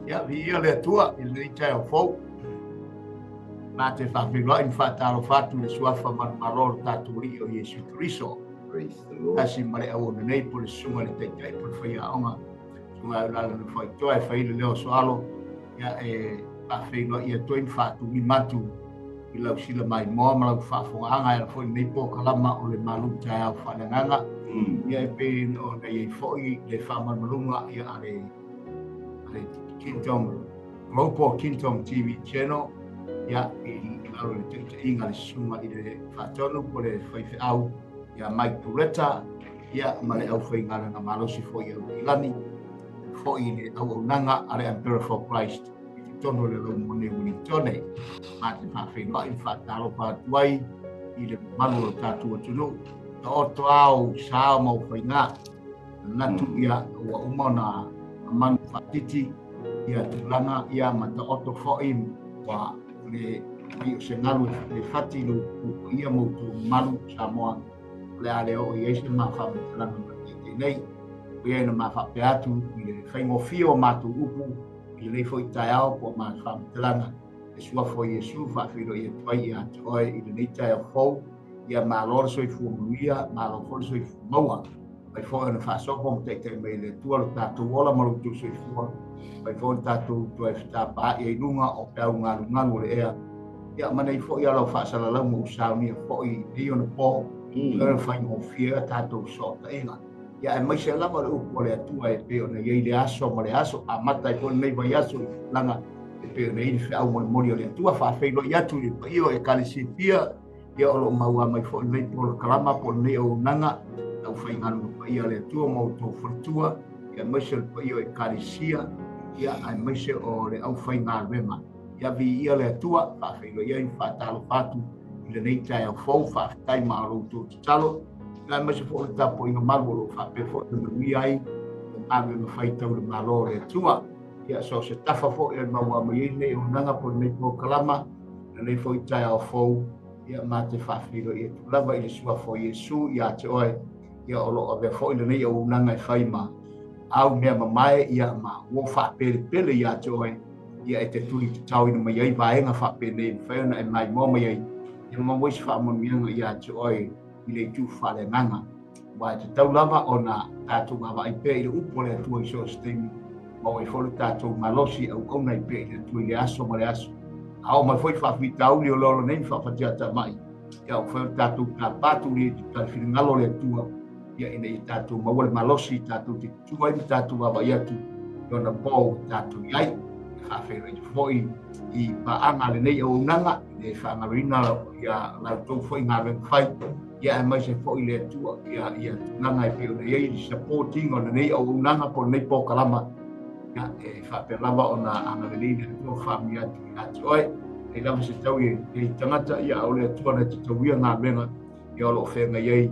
Ia, viia le Atua i lenei taeao fou. Ma te faafeiloai ma faatalofa atu i le suafa manumalo o le tatou Alii o Iesu Keriso. Praise the Lord. Tasi ma le auauna nei po o le susuga i le Taitai po o le Faiaoga, susuga ia Lalana Faitoa e fai le leo soalo, ia e faafeiloai atu ai ma faatulima atu i lau sila maimoa ma lau faafogaaga e ala foi i lenei polokalama o le Malu Taeao Faaleagaga. Ia e pei ona i ai foi le faamalumaluga ia a le Kingdom, Global Kingdom TV Channel, ia, i lalo i le taitaiga a le susuga i le Faatonu po o le faifeau ia Mike Puretta, ia, ma le aufaigaluega malosi foi a Uilani, foi i le auaunaga a le Emperor for Christ i totonu o le laumone o Wellingtone. Ma te faafeiloai ma faatalofa atu ai i le mamalu o le tatou atunuu. Taoto ao sa ma ou faiga. Manatu ia ua uma ona manu faatiti ia tulaga ia ma taoto foi ua le pei o se galu e fati i lou paia ma outou mamalu Samoa, o le a le oo i ai se ma faamatalaga ma taitai nei. O ia ina ma faapea atu i le faigofie o matou upu i lenei foi taeao po o ma faamatalaga e suafa o Iesu faafeiloai atu ai ia te oe i lenei taeao fou. Ia malo le soifua manuia, malo foi le soifua maua. Mai foi ona faasopo ma taitai mai e le Atua lo tatou ola ma lo outou soifua. Mai foi ona tatou toe fetapaa'i ai i luga o peau galugalu o le ea. Ia ma nei foi ala o faasalalau ma usaunia foi i nei ona po, mm. ona faigofie a tatou sootaiga. Ia aemaise lava le upu a le Atua e pei ona i ai le aso ma le aso, amata ai foi lenei vaiaso i tulaga e pei ona i ai le feau molimoli a le Atua, faafeiloai atu i le paia o Ekalesia fia, Ia o lo o maua mai foi lenei polokalama po o lenei auaunaga le aufaigaluega paia a le Atua ma outou faletua, ia aemaise o le paia o Ekalesia, ia aemaise o le aufaigaluega. Ia viia le Atua, faafeiloai ai ma faatalofa atu i lenei taeao fou, faafetai ma lo outou tatalo, ia aemaise foi o le tapuaiga malu o lo o faapea foi ona manuia ai le galuega fai tau le Malo o le Atua. Ia so o se tafa foi e maua mai ai lenei auaunaga po o lenei polokalama, lenei foi taeao fou, ia ma te faafeiloai atu lava i le suafa o Iesu ia te oe, ia o lo o avea foi lenei auaunaga e fai ma au mea mamae, ia ma ua faapelepele ia te oe, ia e te tuli tataoina mai ai vaega faapenei e mafai ona e maimoa mai ai, ia maua ai se faamanuiaga ia te oe i le itu faaleagaga. Aua e tatau lava ona tatou vaavaai pea i le upu a le Atua i so o se taimi, maua ai foi lo tatou malosi e auauna ai pea i le Atua i le aso ma le aso. A oo mai foi faafitauli o le ola nei ma faafatiatamai, ia ua fai o le tatou tapa atu i le finagalo o le Atua, ia ina ia tatou maua le malosi tatou te tutu ai ma tatou vaavaai atu i ona po ua tatou i ai. E faafeiloai atu foi i paaga a lenei auaunaga, e le faagaloina ia la outou foi galuega fai, ia aemaise foi le Atua ia ia tulaga e pei ona i ai le supporting o lenei auaunaga po o lenei polokalama, ia e faapea lava ona agalelei le Atua faamanuia atu ia te oe. E lava se tau i e tagata, ia a o le Atua na te tauia galuega ia o lo o feagai ai e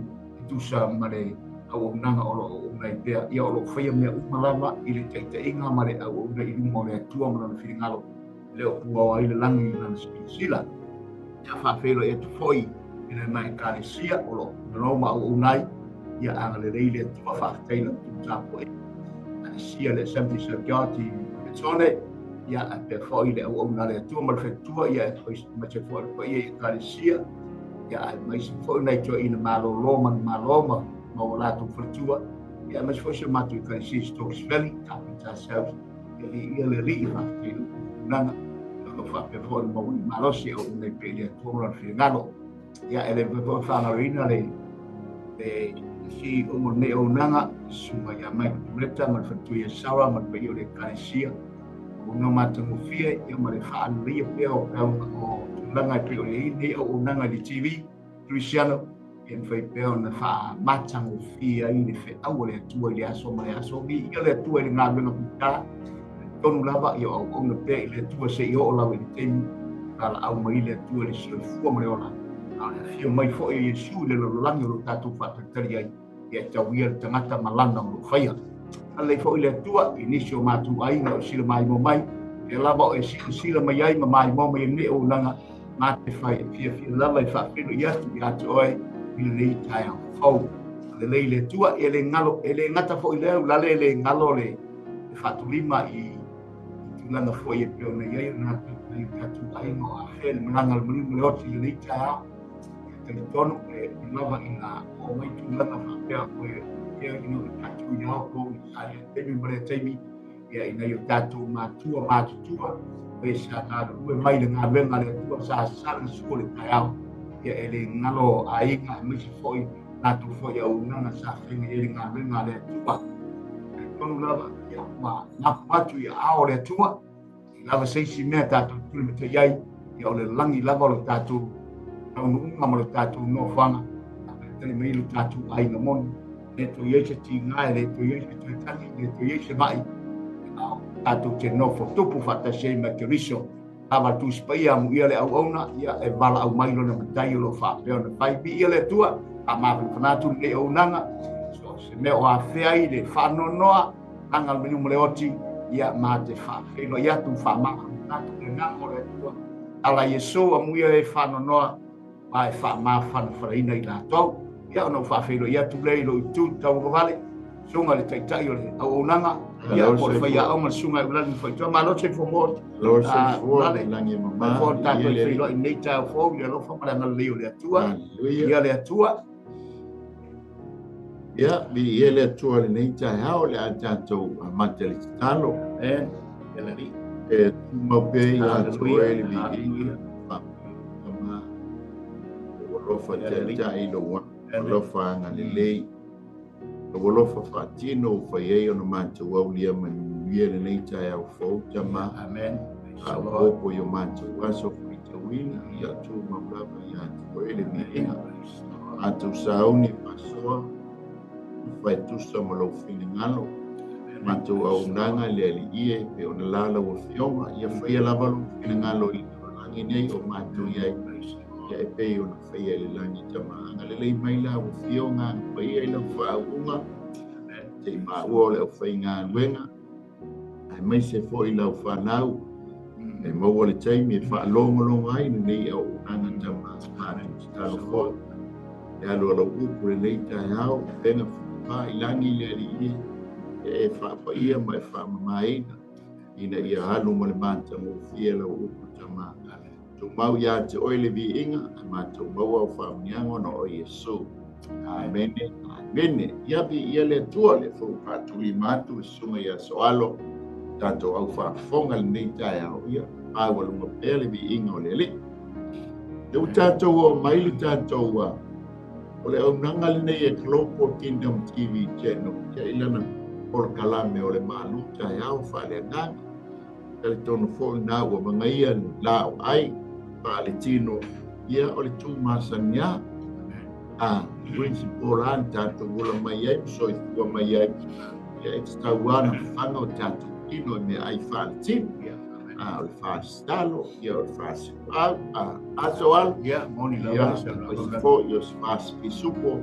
tusa ma le auaunaga o lo o auauna ai pea, ia o lo o faia mea uma lava i le taitaiga ma le auauna i luma o le Atua ma lona finagalo, e le o puao ai le lagi i lana silasila. Ia faafeiloai atu foi i le ma Ekalesia o lo o punonou ma auauna ai, ia agalelei le Atua, faafetai i la outou tapuaiga. Ekalesia le Assemblies of God i Petone, ia ae pea foi le auauna a le Atua ma le faletua, ia aemaise foi le paia i Ekalesia, ia aemaise foi nai toeaiina malolo manumalo ma ma o latou faletua, ia aemaise foi si o matou Ekalesia i Stokes Valley, Carpenter South, ia viia le Alii, faafetai i le tulaga o lo o faapea foi ona maua i malosi e auauna ai pea i le Atua ma lona finagalo. Ia e le mafai foi ona faagaloina le le CEO o lenei auaunaga, le susuga ia Mike Puleta ma le faletua ia Sarah ma le paia o le Ekalesia. Auaunaga matagofie, ia ma le faaleleia pea o peau o tulaga e pei ona i ai lenei auaunaga i le TV Kerisiano, ia mafai pea ona faamatagofie ai le feau a le Atua i le aso ma le aso. Viia le Atua i le galuega fita, tonu lava ia o auauna pea i le Atua seia oo lava i le taimi e valaau mai le Atua i le soifua ma le ola. A o le afio mai foi o Iesu i le lalolagi o lo o tatou faatalitali ai, ia e tauia le tagata ma lana o lo o faia. Alei foi le Atua i nisi o matou aiga o sila maimoa mai, e lava o e silasila mai ai ma maimoa mai ai lenei auaunaga, ma te fai e fiafia lava e faafeiloai atu ia te oe i lenei taeao fou. Lelei le Atua, e le galo, e le gata foi lea, ulale e le galo le faatulima i tulaga foi e pei ona i ai o na tatou aiga o afea le malaga a le maliu ma le oti i lenei taeao. Ia talitonu e lava ina oo mai tulaga faapea o ia ina o tatou i ao po i lea taimi ma lea taimi, ia ina ia tatou matua matutua e sa galulue mai le galuega a le Atua sa sala sua le taeao. Ia e le galo aiga aemaise foi tatou foi auaunaga sa faiga i ai le galuega a le Atua. Talitonu lava ia ua mapu atu i aao o le Atua, i lava se isi mea tatou tulimatai ai, ia o le lagi lava o le tatou taunuuga ma le tatou nofoaga, tali mai le tatou aiga moni, le toe i ai se tiga, le toe i ai se toe tagi, le toe i ai se mai, tatou te nofo tupu faatasi ai ma Keriso. Lava Tusi Paia amuia le auauna, ia e valaau mai lona matai o lo o faapea ona fai. Viia le Atua, faamafanafana atu lenei auaunaga, so se mea o afea ai le faanoanoa, laga le maliu ma le oti, ia ma te faafeiloai atu, faamafanafana atu le agaga o le Atua. Ala Iesu amuia e faanoanoa, ma e faamafanafanaina i latou. Ia ona ou faafeiloai atu lea i lou itu tauagavale, susuga i le taitai o le auaunaga, ia po o le faiaoga le susuga i Ulani Faitoa. Malo soifua mo Malo soifua i lagi e mama. Foi tatou feiloai i lenei taeao fou i le alofa ma le agalelei o le Atua. Ia le Atua. Ia, viia le Atua lenei taeao le a tatou amata le tatalo. Amen. Ia le Alii. E tumau pea ia te oe le viiga. Tama, ua alofa taitai i lou alofa agalelei. Ua alofa faatino ua fai ai ona matou aulia manuia lenei taeao fou, Tama. Amen. Faaopoopo i o matou aso faitauina, ia tumau lava ia te oe le viiga. Matou sauni faasoa, faitusa ma lou finagalo. Matou auaunaga le Alii e pei ona la lau afioga, ia faia lava lou finagalo i le lalolagi nei o matou i ai, ia e pei ona faia i le lagi. Tama, agalelei mai lau afioga, paia i lau faauuga, te i maua o le aufaigaluega, aemaise foi lau fanau, e maua le taimi e faalogologo ai lenei auaunaga. Tama, matou tatalo foi, e alu a lau upu lenei taeao, pega fupa i lagi le Alii e faapaia ma e faamamaina, ina ia alu ma le matagofie lau upu. Tama, tumau ia te oe le viiga, e matou maua au faamanuiaga ona o Iesu. Amene, amene. Ia viia le Atua le fou faatulima atu le susuga ia Soalo, tatou au faafofoga lenei taeao, ia maualuga pea le viiga o le Alii. Le ua tatou oo mai le tatou o le auaunaga lenei e Global Kingdom TV Channel, ia i lana polokalame o le malu taeao faaleagaga. Talitonu foi na ua vagaia le la o ai faaletino, ia o le tumasania a principal an tatou ola mai ai ma soifua mai ai, ia e tatau lava ona fafaga o tatou tino i meaai faaletino. O le faasitalo, ia o le faasiuau, aso alu, Ia, moni lava ia le saunoaga. aemaise foi o se faasipisupo,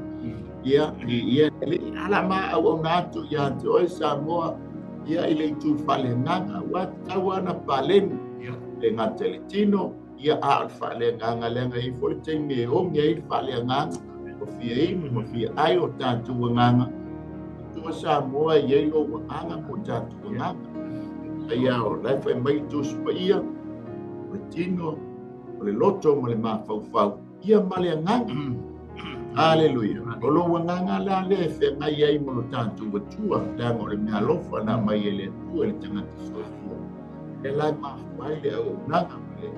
ia ia le ala ma auauna atu ia te oe Samoa, ia i le itu faaleagaga, ua tatau lava ona paleni le gata i le tino, ia a o le faaleagaga leaga e i ai foi le taimi e ogi ai le faaleagaga, o fia inu ma fia ai o tatou agaga. Tua Samoa e i ai lou agaga mo tatou agaga. Ai o la e fai mai Tusi Paia, o le tino, o le loto ma le mafaufau, ia ma le agaga. Aleluia. O lou agaga la lea e feagai ai ma lo tatou Atua, leaga o le meaalofa na aumai e le Atua i le tagata soifua. E la e mafua ai le auaunaga ma le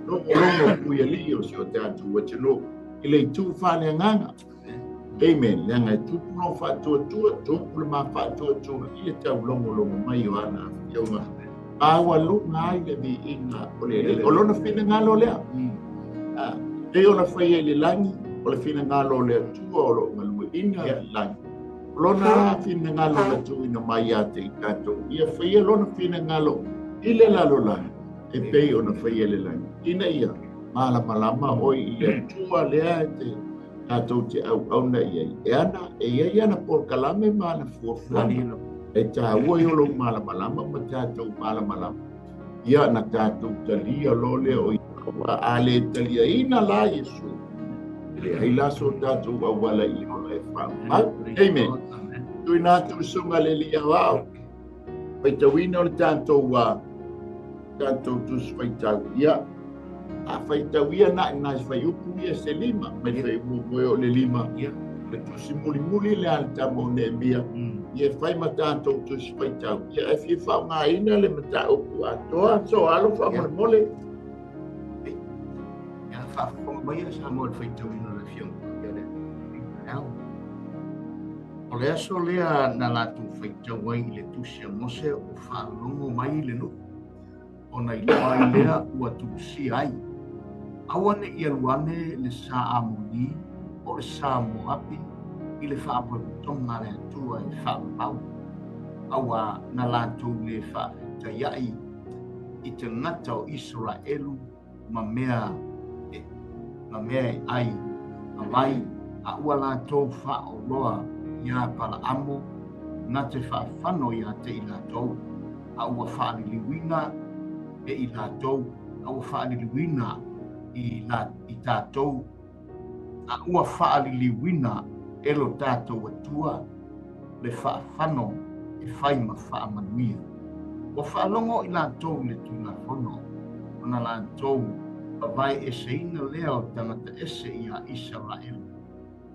logologo puialii o si o tatou atunuu i le itu faaleagaga. Amen. Leaga e tupu lou faatuatua, tupu le ma faatuatua i le taulogologo mai o ana afioga. Maualuga ai le viiga o le Alii. O lona finagalo lea. Pei ona faia i le lagi, o le finagalo o le Atua o lo o galueaiina le lagi. O lona finagalo na tuuina mai ia te i tatou, ia faia lona finagalo i le lalolagi, e pei ona faia i le lagi. Ina ia malamalama oe i le Atua lea e te tatou te auauna i ai. E ana, e iai ana polokalame ma ana fuafuaga. E taua i o lou malamalama ma tatou malamalama. Ia na tatou talia lo lea o ia a le taliaina la Iesu. E leai la so tatou auala i le ola e faamau. Amen. Tuuina atu le susuga le Alii Aoao. Faitauina o le tatou Tatou Tusi Faitau, ia, a faitauia na i nai fuaiupu ia se 5, mai fuaiupu e oo i le 5, le tusi mulimuli lea a le tama o Neemia, ia e fai ma tatou Tusi Faitau, ia e fia faaaogaina le mataupu atoa, so alo faamolemole. Ia faafofoga mai Samoa i le faitauina o le Afioga ia le Atua. O le aso lea na latou faitau ai i le tusi a Mose o faalogo mai le nuu, ona iloa ai lea ua tusia ai. Aua ne'i alu ane le sa Amoni po o le sa Moapi i le faapotopotoga a le Atua e faavavau, auā na latou lē faafetaia'i i tagata o Isaraelu ma mea e ai ma vai, a ua latou faaoloa iā Palaamo na te faafano iā te i latou, a ua faaliliuina e i latou, a ua faaliliuina i tatou, a ua faaliliuina e lo tatou Atua le faafano e fai ma faamanuia. Ua faalogo i latou i le Tulafono, ona latou vavae eseina lea o tagata ese iā Isaraelu.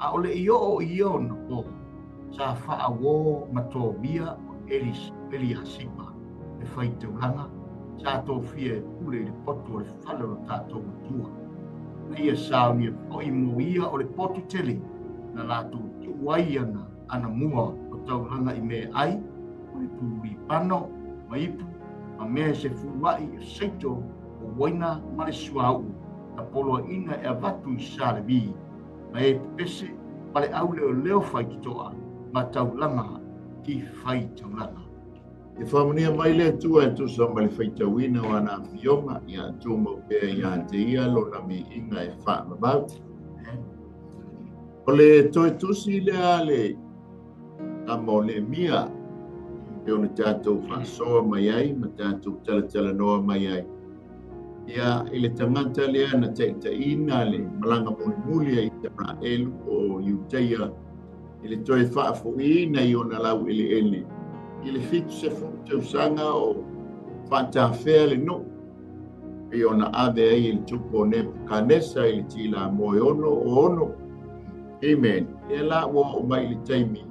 A o le i oo i ia ona po, sa faauō ma Tobia o Eliasipa le faitaulaga, sa tofia e pule i le potu o le fale o lo tatou Atua. Na ia saunia foi mo ia o le potu tele, na latou tuu ai ana mua o taulaga i mea ai, o le pulipano, ma ipu, ma mea se fua'i o seito o uaina ma le suauu, na poloaina e avatu i sa Levi, ma e pepese ma le auleoleo faitotoa ma taulaga i faitaulaga. E faamanuia mai le Atua e tusa ma le faitauina o ana afioga, ia tumau pea ia te ia lona miiga e faavavau. O le toe tusi lea le tama o Neemia, e ona tatou faasoa mai ai ma tatou talatalanoa mai ai. Ia i le tagata lea na taitaiina le malaga mulimuli a Isaraelu o Iutaia i le toe faafoiina i ona laueleele i le 70 tausaga o faatafea le nuu, pei ona ave ai i le tupu o Nebukanesa i le tila moe 6 o 6. Amen. Ia la ua oo mai i le taimi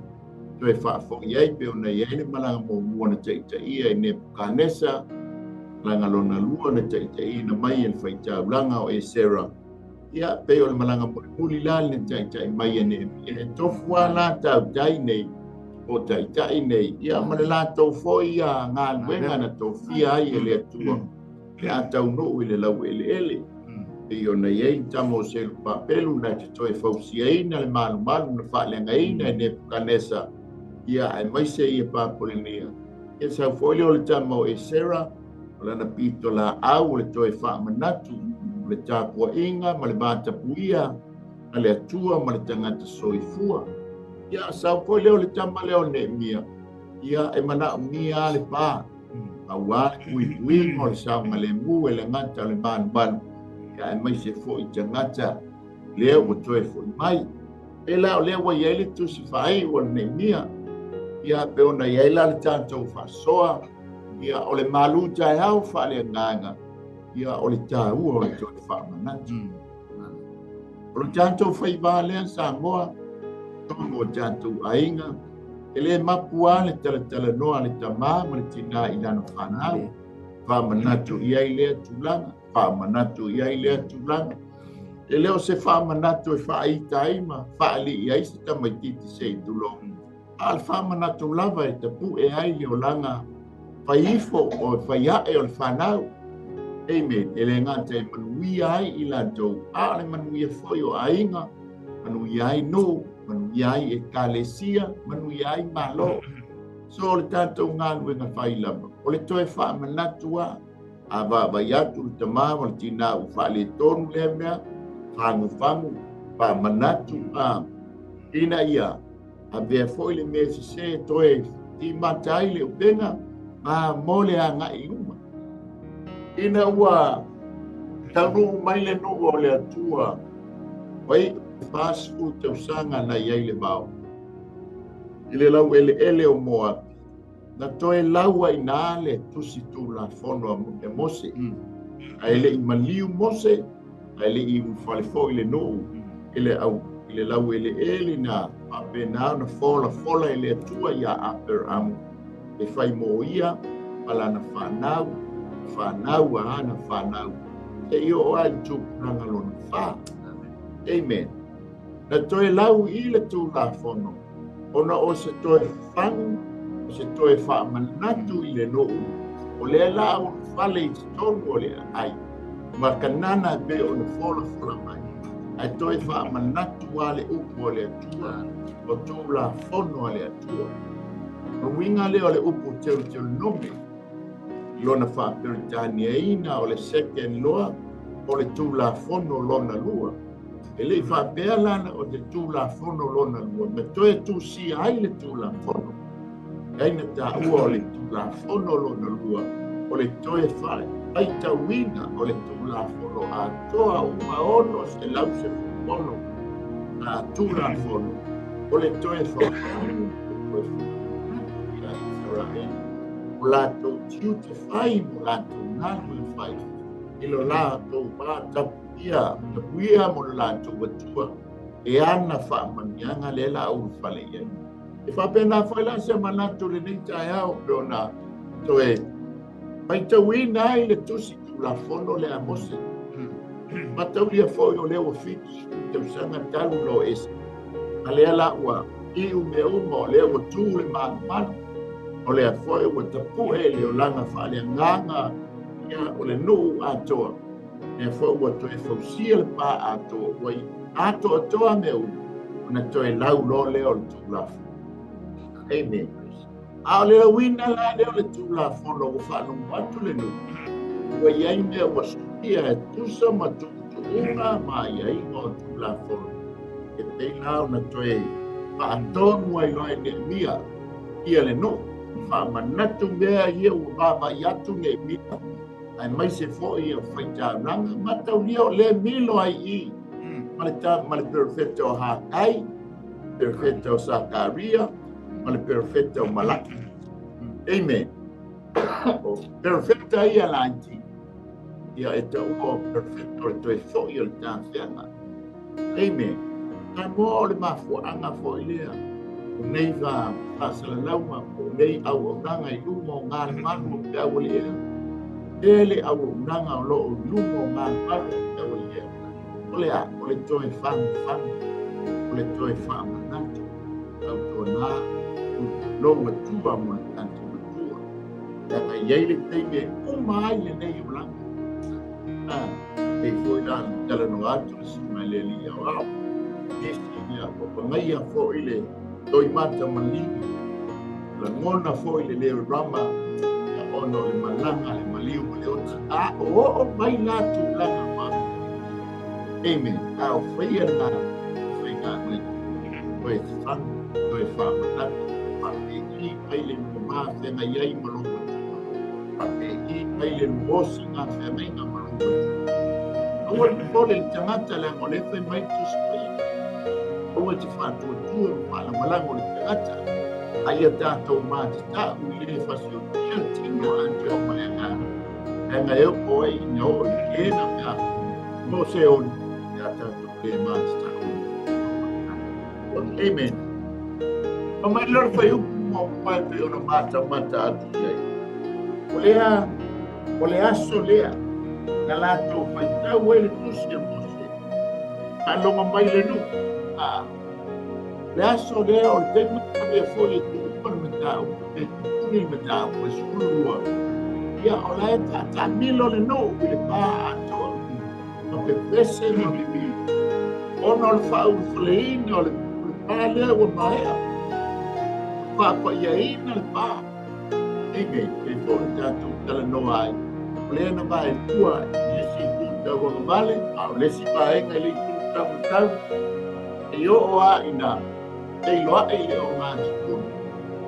toe faafoi ai pe ona i ai le malaga muamua na taitaia i Nebukanesa, malaga lona lua na taitaiina mai e le faitaulaga o Esera. Ia pei o le malaga mulimuli la le taitai mai e Neemia. E tofu lava la tautai nei o taitai nei, ia ma le latou foi ia galuega na tofia ai e le Atua pe a taunuu i le laueleele. Pei ona i ai tama o Selupapelu na te toe fausiaina le malumalu na faaleagaina e Nebukanesa, ia aemaise ia Papolenia. Ia sau foi lea o le tama o Esera, o lana pito laau o le toe faamanatu o le tapuaiga ma le vatapuia a le Atua ma le tagata soifua. Ia sau foi lea o le tama lea o Neemia, ia e manaomia le pa, auā le puipuiga o le saogalemu e le gata o le malumalu, ia aemaise foi tagata lea ua toe foi mai. E la o lea ua i ai le tusi faaiu o le Neemia, ia pe ona i ai la le tatou faasoa, ia o le malu taeao faaleagaga, ia o le taua o le toe faamanatu. O le tatou faivā lea Samoa, tonu o tatou aiga, e le mapu lava le talatalanoa a le tamā ma le tinā i lana fanau. Faamanatu i ai lea tulaga, faamanatu i ai lea tulaga. E le o se faamanatu e faaita ai ma faalii ai se tamaititi se i tulou. A o le faamanatu lava e tapu'e ai le olaga faiifo o faiae o le fanau. Amen. E le gata e manuia ai i latou, a o le manuia foi o aiga, manuia ai nuu, manuia ai ekalesia, manuia ai malo. So o le tatou galuega fai lava, o le toe faamanatu a, a vaavai atu le tamā ma le tinā ua faaletonu lea mea, fagufagu, faamanatu a, ina ia avea foi le mea sesē toe timata ai le upega ma mo le aga'i luma. Ina ua taunuu mai le nuu o le Atua, oi 40 tausaga na i ai le vao i le laueleele o Moapi. Na toe lau ai na le tusi tulafono a Mose. Ae le'i maliu Mose, ae le'i ulufale foi le nuu i le au i le laueleele na faapena ona folafola e le Atua iā Aperaamu e fai mo ia ma lana fanau, fanau a ana fanau, seia oo ai le tupulaga lona fa. Amen. Na toe lau i le tulafono ona o se toe fagu, o se toe faamanatu i le nuu o lea la ulufale i totonu o le aai ma Kanana e pei ona folafola mai, ae toe faamanatu a le upu o le Atua, o tulafono a le Atua. O uiga lea o le upu Teuteronome lona faaperetaniaina o le second law, o le tulafono lona lua. E le'i faapea lana o te tulafono lona lua ma toe tusia ai le tulafono, ai na taua o le tulafono lona lua o le toe faitauina o le tulafono atoa uma 616 a tulafono, o le toe ia Israel o latou tiute fai mo latou galue fai i lo latou va tapuia tapuia mo le latou Atua e ana faamanuiaga lea la ulufale i ai. E faapena foi la se manatu lenei taeao pe ona toe faitauina ai le tusi tulafono le a Mose. Mataulia foi o lea ua 70 tausaga talu na o ese. A lea la ua iu mea uma, o lea ua tu le malumalu, o lea foi ua tapue le olaga faaleagaga ia o le nuu atoa. Lea foi ua toe fausia le pa atoa, ua atoatoa mea uma, ona toe lau loa lea o le tulafono. Amen. A o le lauina la lea o le tulafono ua faalogo atu le nuu, ua i ai mea ua suia e tusa ma tuutuuga ma aiaiga o tulafono. E pei la ona toe faatonu ai loa e Neemia ia le nuu, faamanatu mea ia ua vaavaai atu Neemia, aemaise foi o faitaulaga mataulia o lea milo ai i ma le perofeta o Hakai, perofeta o Sakaria, ma le perofeta o Malaki. Amen. O perofeta ia laiti, ia e taua o perofeta o le toe fo'i o le tafeaga. Amen. Samoa o le mafuaaga foi lea o nei faasalalauga po o nei auaunaga i luma o galugalu o peau o le ea. E le auaunaga o loo i luma o galugalu o peau o le ea. O le a, o le toe fagufagu, o le toe faamanatu, tautuana lou Atua mo le tatou Atua. Leaga e i ai le taimi e uma ai lenei olaga. Pei foi la na talanoa atu le susuga i le alii aoao. Nisi ia ua pagaia foi le toimata maligi, lagona foi le leo rama ia ona o le malaga le maliu ma le oti. A o oo mai la tulaga faapea. Amen. A o faia na faigaluega, toe fagu, toe faamanatu, faapei mai le lua feagai ai ma lou Atua, faapei mai le lua osiga feagaiga ma lou Atua. Aua le popole le tagata leaga o lea fai mai le Tusi Paia. Aua te faatuatua ma faalagolago le tagata, a ia tatou matatau i le fasiotia le tino atoa ma le agaga. Leaga e oo ai ina oo i le kena pe a mo se oli, ia tatou le matatau. Amen. Ma mai loa le fuaiupu muamua e pei ona matamata atu i ai. O lea, o le aso lea na latou faitau ai le tusi a Mose, faalogo mai le nuu. Le aso lea o le taimi na avea foi e tuupa le mataupu, e tupuni le mataupu e 12. Ia, o la e taatamilo le nuu i le pa atoa, ma pepese ma mimi, ona o le faaulufaleina o le pa lea ua maea, faapaiaina le pa. Amen. E foi ona tatou talanoa ai, o lea na vaelua i le isi itu tauagavale, a o le isi vaega i le itu taumatau, e oo lava ina feiloai le ogatotonu.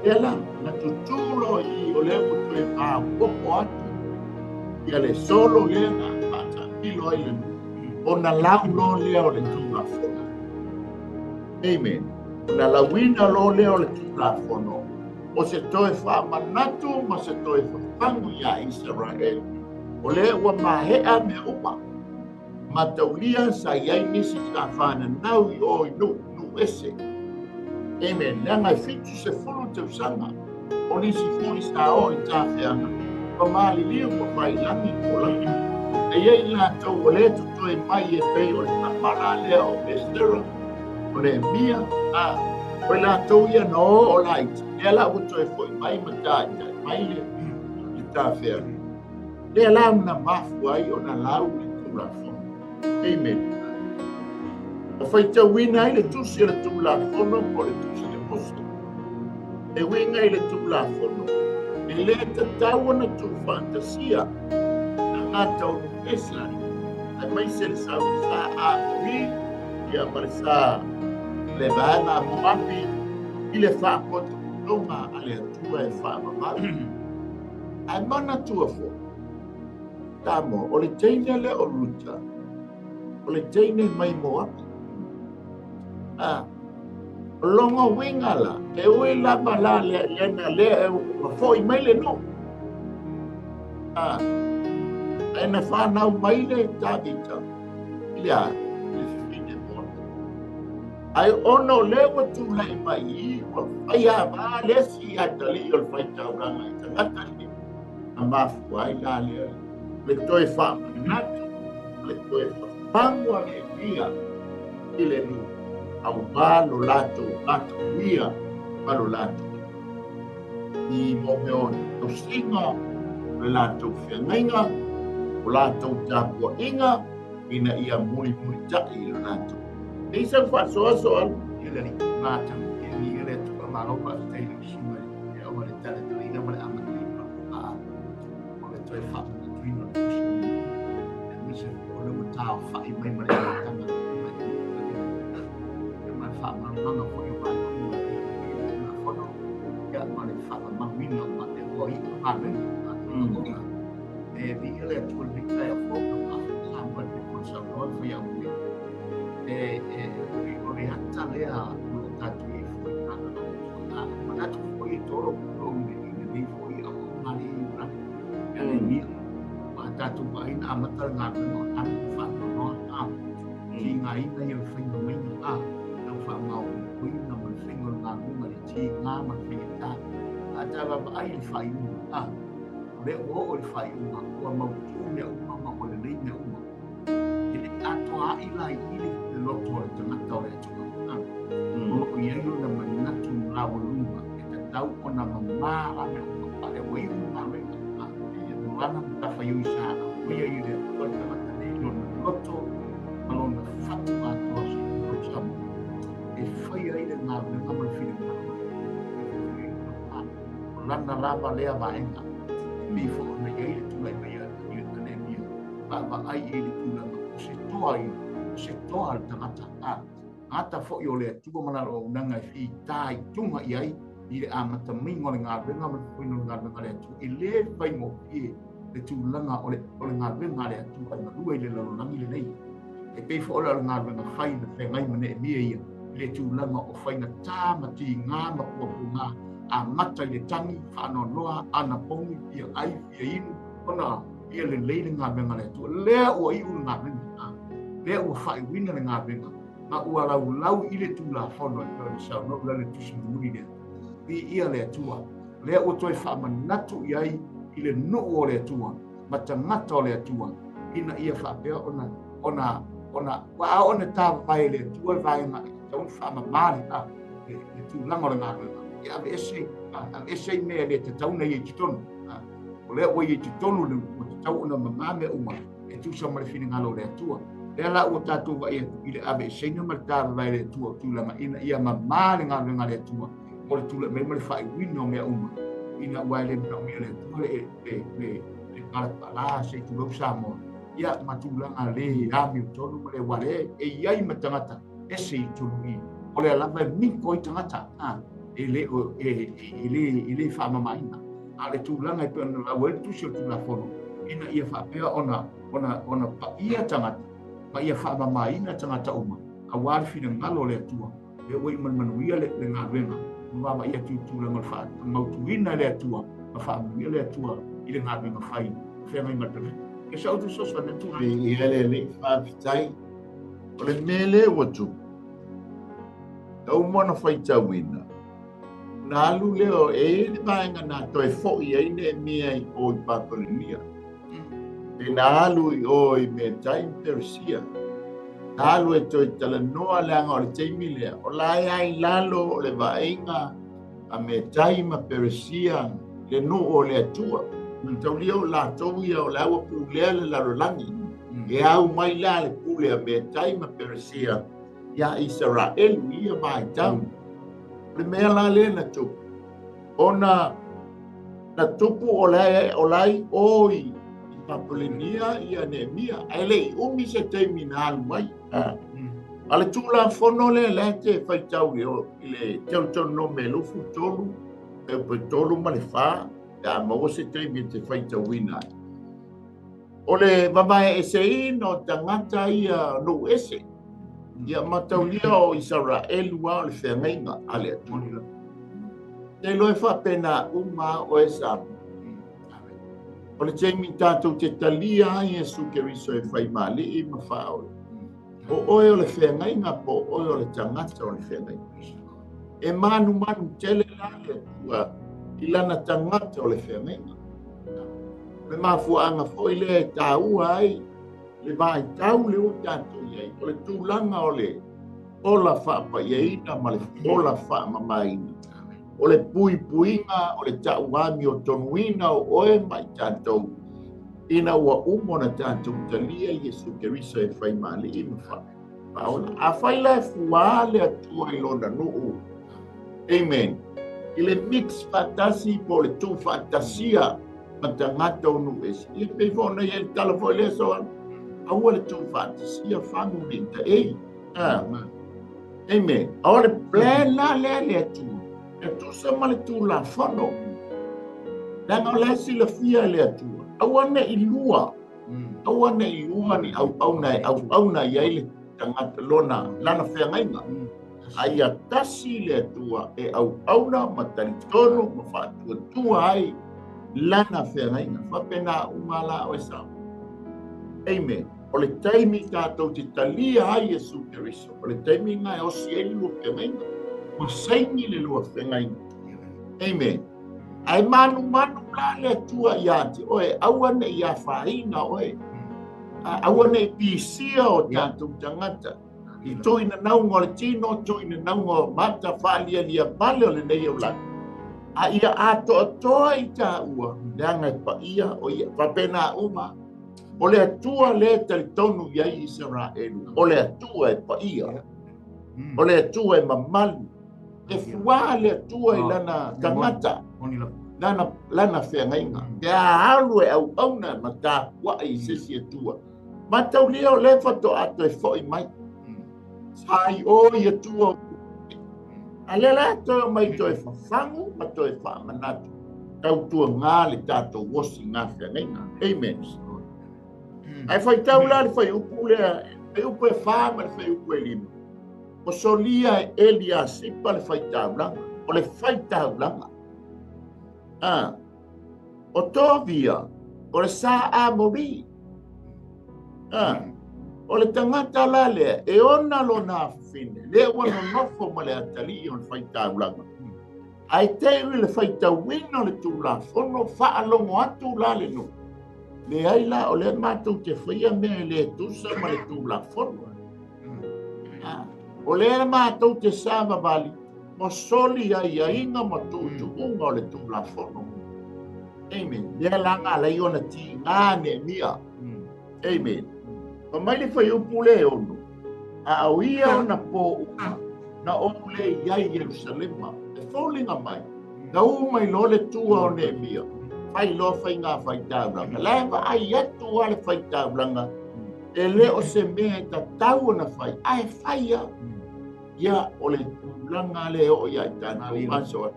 Lea la, na tutū loa i i, o lea ua toe maopoopo atu ia le solo lea na faataamilo ai le nuu, ona lau loa lea o le Tulafono. Amen. Ona lauina loa lea o le Tulafono. O se toe whaamanatu ma se toe whafangu ia Israel. O le ua mahea mea uma. Mataulia sa iai nisi sa whananau i o i nu, nu ese. Amen. Leaga e 70 tausaga o nisi foi sa o i tafeaga. Pa maliliu pa whailangi o langi. E iai latou o le totoe mai e pei o le tamala lea o Esera, o Nehemia, a o i latou ia na o o laiti. Lea la ua toe foi mai ma taitai mai le tafeaga. Lea la na mafua ai ona lau le Tulafono. Amen. Na faitauina ai le tusi o le Tulafono po o le tusi a Mose. E uiga i le Tulafono, e le tatau ona tuufaatasia tagata o nuu ese, aemaise le sa Amori ia ma le sa le vaega a Moapi i le faapotopotoga a le Atua e faavavau. Ae manatua foi, Samoa, o le teine lea o Ruta, o le teine mai Moapi. A, o lona uiga la, e ui lava la lea lena lea e ua foi mai le nuu. A, ae na whanau mai le Tavita i le a, le fifine Moapi. Ae ona o lea ua tulai mai i, ua fai ava le isi atalii o le faitaulaga i tagata nei, na mafua ai la lea le toe faamanatu, le toe fafagu a Nehemia i le nuu, aua lo latou atagia ma lo latou i mo mea o tausiga, o le latou feagaiga, o latou tapuaiga, ina ia mulimulitai i lo latou. E i sau faasoaso alu. Ia le alii matau e ni le Atua malo faafetai i lau susuga i le au a le talatalaina ma le amataina o le toe faamanatuina o le tusi aemaise foi o le ua taofai mai ma le amataga ia ma le faamalamalamaga foi o vaega uma e pei ona i ai le Tulafono ia ma le faamamaluina o o iu galuega. E viia le Atua i lenei taeao fou na faafogafoga mai pei ona saunoa le faiaoga e o le ata lea o lo o tatou i ai foi i galuega a le Atua. A manatu foi e tolo pulou i lenei foi auaunaga lea i Iulani ia Nehemia. Ua tatou vaai na amata le galuega o tatou faanoanoa a tigaina ia le faiga maiga a lau faamaopoopoina ma le faiga o le galuega i le tiga ma le faigata. A ta vaavaai i le faaiuga a o lea ua oo i le faaiuga ua mautu mea uma ma ua lelei mea uma. E le i atoa ai la i i le loto o le tagata o le Atua. O lo o i ai lona manatu laualuga e tatau ona mamā la mea uma, a lea ua iu le galuega. O lana matafaioi sa aumaia i le Atua le tagata nei lona loto ma lona fatu atoa se i Samoa e faia ai le galuega ma le finagalo o lana lava lea vaega. E pei foi ona i ai le tulai mai a Nehemia, vaavaai i le tulaga o se toa i o se toa le tagata a gata foi o le Atua ma lana auaunaga e fita i tuga i ai i le amata maiga o le galuega ma le fofoina o le galuega a le Atua. E le faigofie le tulaga o le galuega a le Atua e galue i le lalolagi lenei. E pei foi o le galuega fai na feagai ma Nehemia ia i le tulaga o faigata ma tiga ma puapuaga amata i le tagi faanoanoa anapogi fia ai fia inu ona ia lelei le galuega a le Atua. Lea ua iu le galuega, lea ua faaiuina le galuega, ma ua laulau i le Tulafono e pei ona saunoa ula le tusi mulimuli lea. Viia le Atua, lea ua toe faamanatu i ai i le nuu o le Atua ma tagata o le Atua, ina ia faapea ona ona ona ua a ona tavae e le Atua le vaega e tatau ona faamama le le tulaga o le galuega. Ia aveese, aveese i mea e le tatau ona i ai i totonu. O lea ua i ai i totonu le ua tatau ona mamā mea uma e tusa ma le finagalo o le Atua. Lea la ua tatou vaai atu i le aveeseina ma le tavavae e le Atua o tulaga ina ia mamā le galuega a le Atua mo le tulai mai ma le faaiuina o mea uma, ina ua e le manaomia e le Atua le le palapala se i tulou Samoa, ia ma tulaga le amiotonu ma le wale e i ai ma tagata ese i tonu i. O lea lava e miko ai tagata, e le e le faamamaina. A o le tulaga e pei ona lau ai le tusi o le Tulafono, ina ia faapea ona ona ona paia tagata, ma ia faamamaina tagata uma, aua le finagalo o le Atua, lea ua iu ma le manuia le galuega. Ma ia tūtūlanga o le mautuina le Atua ma faamanuia le Atua i le galuega fai feagai ma le perofeta. E sa utu soso na tu. Ia le le faafetai. O le mea lea ua tupu, na uma ona faitauina, na alu lea e i le vaega na toe fo'i ai Neemia i o i Papalenia. E na alu i o i Metai ma Peresia. Na alu e toe talanoa leaga o le taimi lea, o la e ai lalo o le vaaiga a Metai ma Peresia le nuu o le Atua. Taulia o latou ia o le aua pulea le lalolagi. E au mai la le pule a Metai ma Peresia ia Isaraelu ia vaitau. O le mea la lea na tupu, ona na tupu o lai o i Papalenia ia Neemia, ae le i umi se taimi na alu ai. A le Tulafono lea lea te faitau i le Teutoronome 23, 3 ma le 4, ia maua se taimi te faitauina ai. O le vavae eseina o tagata ia nuu ese, ia mataulia o Isaraelu a o le feagaiga a le Atua. Te iloa e faapena uma o e Samoa. O le taimi tatou te talia ai Iesu Keriso e faimalii ma faaola. O oe o le feagaiga po o oe o le tagata o le feagaiga. E manumanu tele la le Atua i lana tagata o le feagaiga. Le mafuaaga foi lea e taua ai le vaitau le ua tatou i ai, o le tulaga o le ola faapaiaina ma le ola faamamaina. O le puipuiga, o le tauami o tonuina o oe ma i tatou, ina ua uma ona tatou talia Iesu Keriso e faimalii ma faaola. Afai la e fua le Atua i lona nuu, amen, i le mix faatasi po o le tuufaatasia ma tagata o nuu ese. Ia pei foi ona i ai le tala foi lea soa, aua le tuufaatasia fagu nei taei. Amen. O le plan la lea le Atua, e tusa ma le Tulafono. Leaga o le silafia e le Atua, aua ne i lua, aua ne i lua ni auauna e auauna i ai le tagata lona lana feagaiga. A ia tasi le Atua e auauna ma talitonu ma faatuatua ai lana feagaiga. Faapena uma la o e Samoa. Amen. O le taimi tatou te talia ai Iesu Keriso, o le taimi na e osi ai le lua feagaiga. Ua saini le lua feagaiga. Amen. Ae manumanu la le Atua ia te oe, aua ne i afaina oe, aua ne i pisia o tatou tagata. I toina nauga o le tino, toina nauga o mata faalialia vale o lenei aulagi. A ia atoatoa i taua, leaga e paia o ia faapena uma. O le Atua lea e talitonu i ai Isaraelu, o le Atua e paia, o le Atua e mamalu. E fua le Atua i lana tagata, lana feagaiga. Pe a alu e auauna ma tapuai i se isi Atua. Mataulia o lea faatoa toe foi mai. Sa i o i Atua. A lea la toe mai toe fafagu ma toe faamanatu. Tautuaga le tatou osi ngā feagaiga. Amen. Ae faitau la le faiupu lea, faiupu e 4 ma le faiupu e 5. O solia e Eliasipa le faitaulaga, o le faitaulaga. O Tovia, o le sa Amori. O le tagata la lea, e ona lona afafine, lea ua nonofo ma le atalii o le faitaulaga. Ae teu i le faitauina o le Tulafono, faalogo atu la le nuu. Leai la, o lea matou te faia mea e le tusa ma le Tulafono. O lea matou te savavali, ma soli aiaiga ma tuutuuga o le Tulafono. Amen. Lea la nga alai ona tiga Neemia. Amen. Ma mai le faiupu le ono, a o ia ona po uma, na ou le iai Ierusalema, e foliga mai, na u mai loa le tua o Neemia, fai loa faiga faitaulaga. La e vaai atu a le faitaulaga, e le o se mea e tatau ona fai, ae fai a. Ia o le tulaga le o ia i tatou aso.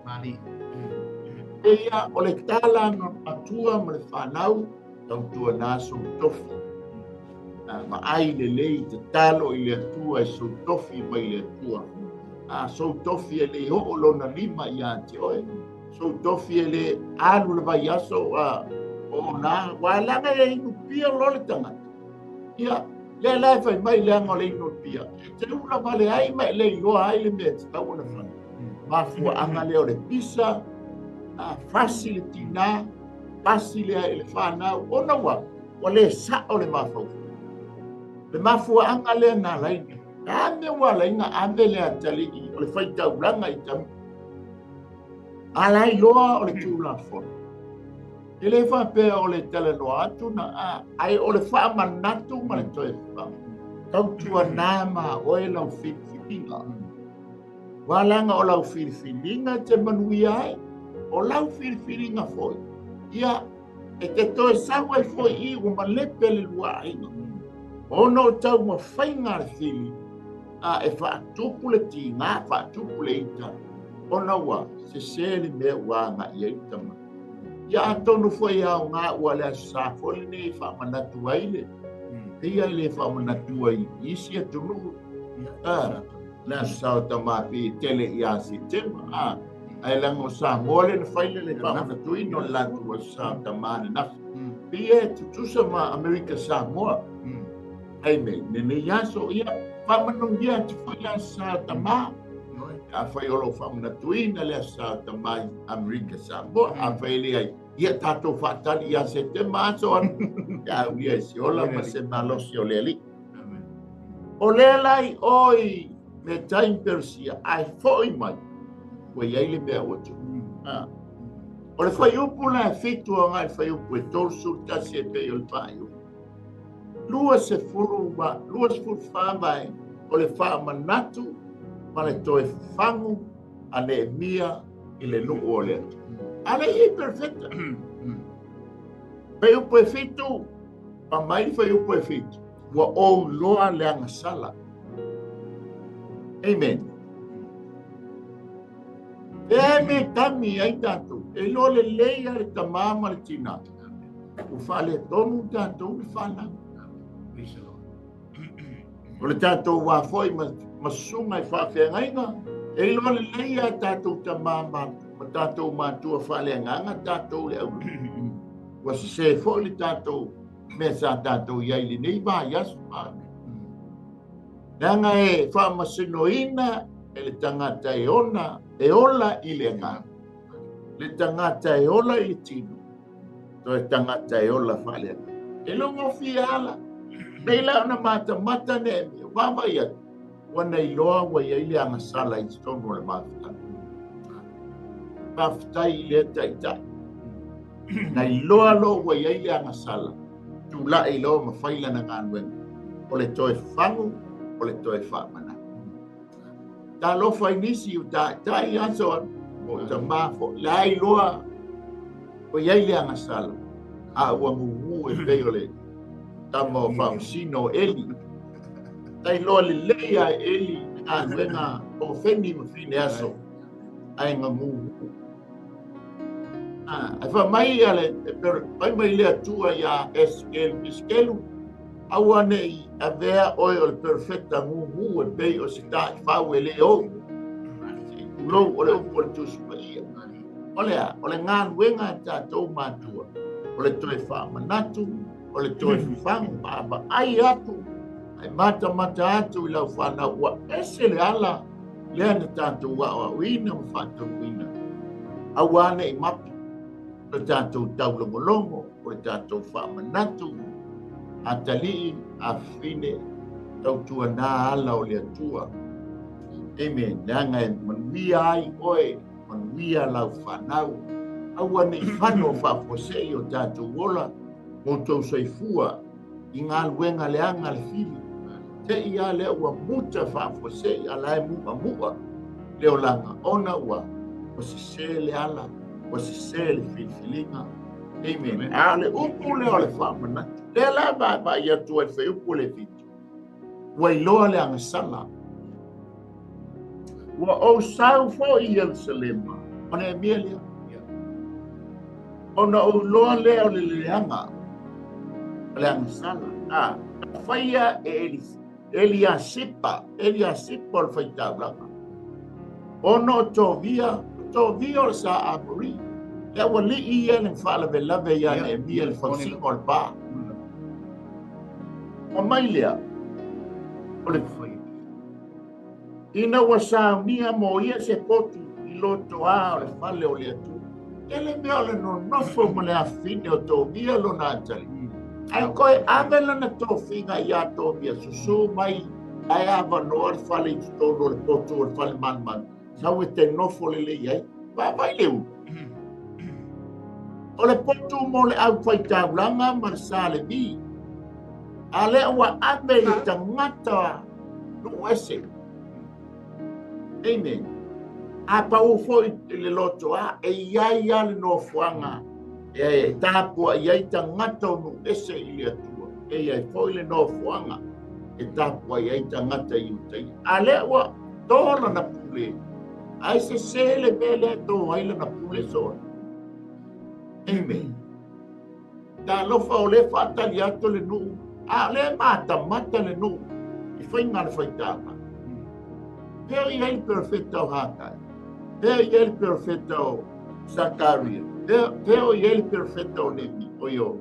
E ia o le tala na matua ma le whanau, tautua sou tofi. Ma ai lelei te talo i le Atua e sou tofi mai le Atua. A sou tofi e le o'o lona lima ia te oe. Sou tofi e le alu le vai aso a o na walaga e inu pia lo le tangata. Ia le la fai mai le anga le inu pia. E te ula vale ai mai le iloa ai le mea te tau ona fai. Mafua anga le o le pisa, a fasi le tina, pasi le ai le whanau, ona ua, ua le sao le mafau. Le mafua anga le nā laina. Ame ua laina, ame le atali i, o le whaitaulanga i tamu. Alai loa o le tūlafono. E le whapea o le talanoa atu na a, ai o le whaamanatu ma le toe wha. Tautua nā ma oe lau whiriwhiringa. Walanga o lau whiriwhiringa te manuia ai, o lau whiriwhiringa foi. Ia, e te toe sau ai foi i o malepe le lua aiga. Ona o tau ma whainga le whiri, a e whaatupu le tinga, whaatupu le ita. Ona ua, se se le mea ua ngā ia i tama. Ia atonu foi au ngā ua le asa foi nei whaamanatu ai le. Ia le whaamanatu ai isi atunu. Le asa o tamapi tele i asi tema. Ai lango sa mole na whaile le whaamanatu ino latu asa o tamane nafi. Pia e tutusa ma Amerika Samoa. Ai me, nene iaso ia whaamanungia te foi le asa o tama. A whai olo whaamanatuina le asa o tama Amerika Samoa. A whai le ai ia tātou whaatali ia se te maaso an. Ia uia se ola ma se malosi o le ali. O le lai oi me tain Persia ai foi mai. Ua iai le mea ua tu. O le whai upu la fitu o ngai whai upu e tōru tasi e pei o le whai upu. Lua se furu ma, lua se furu whamai o le whaamanatu ma le toe fangu a Nehemia i le nuu o le atu. Ale i perfecta. Whai upu e fitu, pa mai whai upu e fitu. Ua ou loa le angasala. Amen. E me tami ai tātou. E loa le leia le tamama le tina. U whale tonu tātou le whanau. O le tātou wā foi masunga i whaafeangainga. E loa le leia tātou tamama ma tātou mātua whale anganga tātou le au. Ua se se foi le tātou me sa tātou iai le nei wā iasu wā. Nanga e whaamasinoina e le tangata e ona, e ola i le ngā. Le tangata e ola i le tino. Toe tangata e ola whale anganga. E longo fia ala. Nei la ona mata mata ne e wawa ia. Wana i loa wa ia ile angasala i tonu o le mawhita. Mawhitai i le taitai. Nei loa loa wa ia ile angasala. Tūla i loa mawhaila na ngā. O le toe whangu, o le toe whamana. Tā lofa i nisi o tā i aso o ta mafo. La i loa o ia ile angasala. A ua mumu e pei o le tama o whausino Eli. Tai loa le leia Eli a wenga o wheni ma whine aso. Ai ngā mumu. Ai wha mai a le, pai mai le atua ia Eskelu, Eskelu, aua nei avea oe o le perfecta mumu e pei o se tā i whau e le o. Tulou o le upu o le tusi paia. O le a, o le ngā wenga tātou mātua. O le toe whaamanatu, o le toe whangu, ma ai atu, ai mata mata atu i lau whanau, ua ese le ala, lea na tātou wao auina ma whātauina. Aua ane i mapi, o le tātou taulongolongo, o le tātou whaamanatu, a talii, a whine, tautua nā ala o le atua. Amen. Nanga e manuia ai oe, manuia lau whanau, aua nei whano whaafosei o tātou ola, mō tau saifua, i ngā luenga le anga le whiri. Te ia lea ua muta whaafosei a lae mua mua, le olanga ona ua, o se se le ala, o se se le whiriwhiringa. Amen. A le upu le o le whaamanatu. Le la va va ia tua e whai upu le whitu. Ua iloa le angasala. Ua o sau fo i Yerusalema. O ne mea lea. Ona o loa lea o le leanga. O le angasala. A, whaia e Eliasipa. Eliasipa o le whaitaulanga. Ona o Tovia, Tovia o le sa Amori. Le ua lii ia le faalavelave ia Neemia le fausiga o le pa. Ma mai lea, o le ina ua saunia mo ia se potu i lotoa o le fale o le Atua. E le mea o le nonofo ma le afine o Tovia lona atali. Ai koe ave lana tofiga ia Tovia susu mai ai avanoa le fale i totonu o le potu o le fale manumanu. Sau e te nofo lelei ai. Vaavai le ulu. O le potu mo le aufaitaulaga ma le Salemi. A lea ua ave i tagata nuu ese. Amen. A pau foi i le lotoa, e iai ia le nofoaga e tapua i ai tagata o nuu ese i le Atua. E iai foi le nofoaga e tapua i ai tagata i Iutaia. A lea ua to lana pule, ai se se le mea lea to ai lana pule soa. Amen. Talofa o le faatali atu le nuu, a le matamata le nuu i faiga le faitaga. Pea i ai le perfeta o Hakai, pea i ai le perfeta o Sakaria, pea i ai le perfeta o Nemi, o io,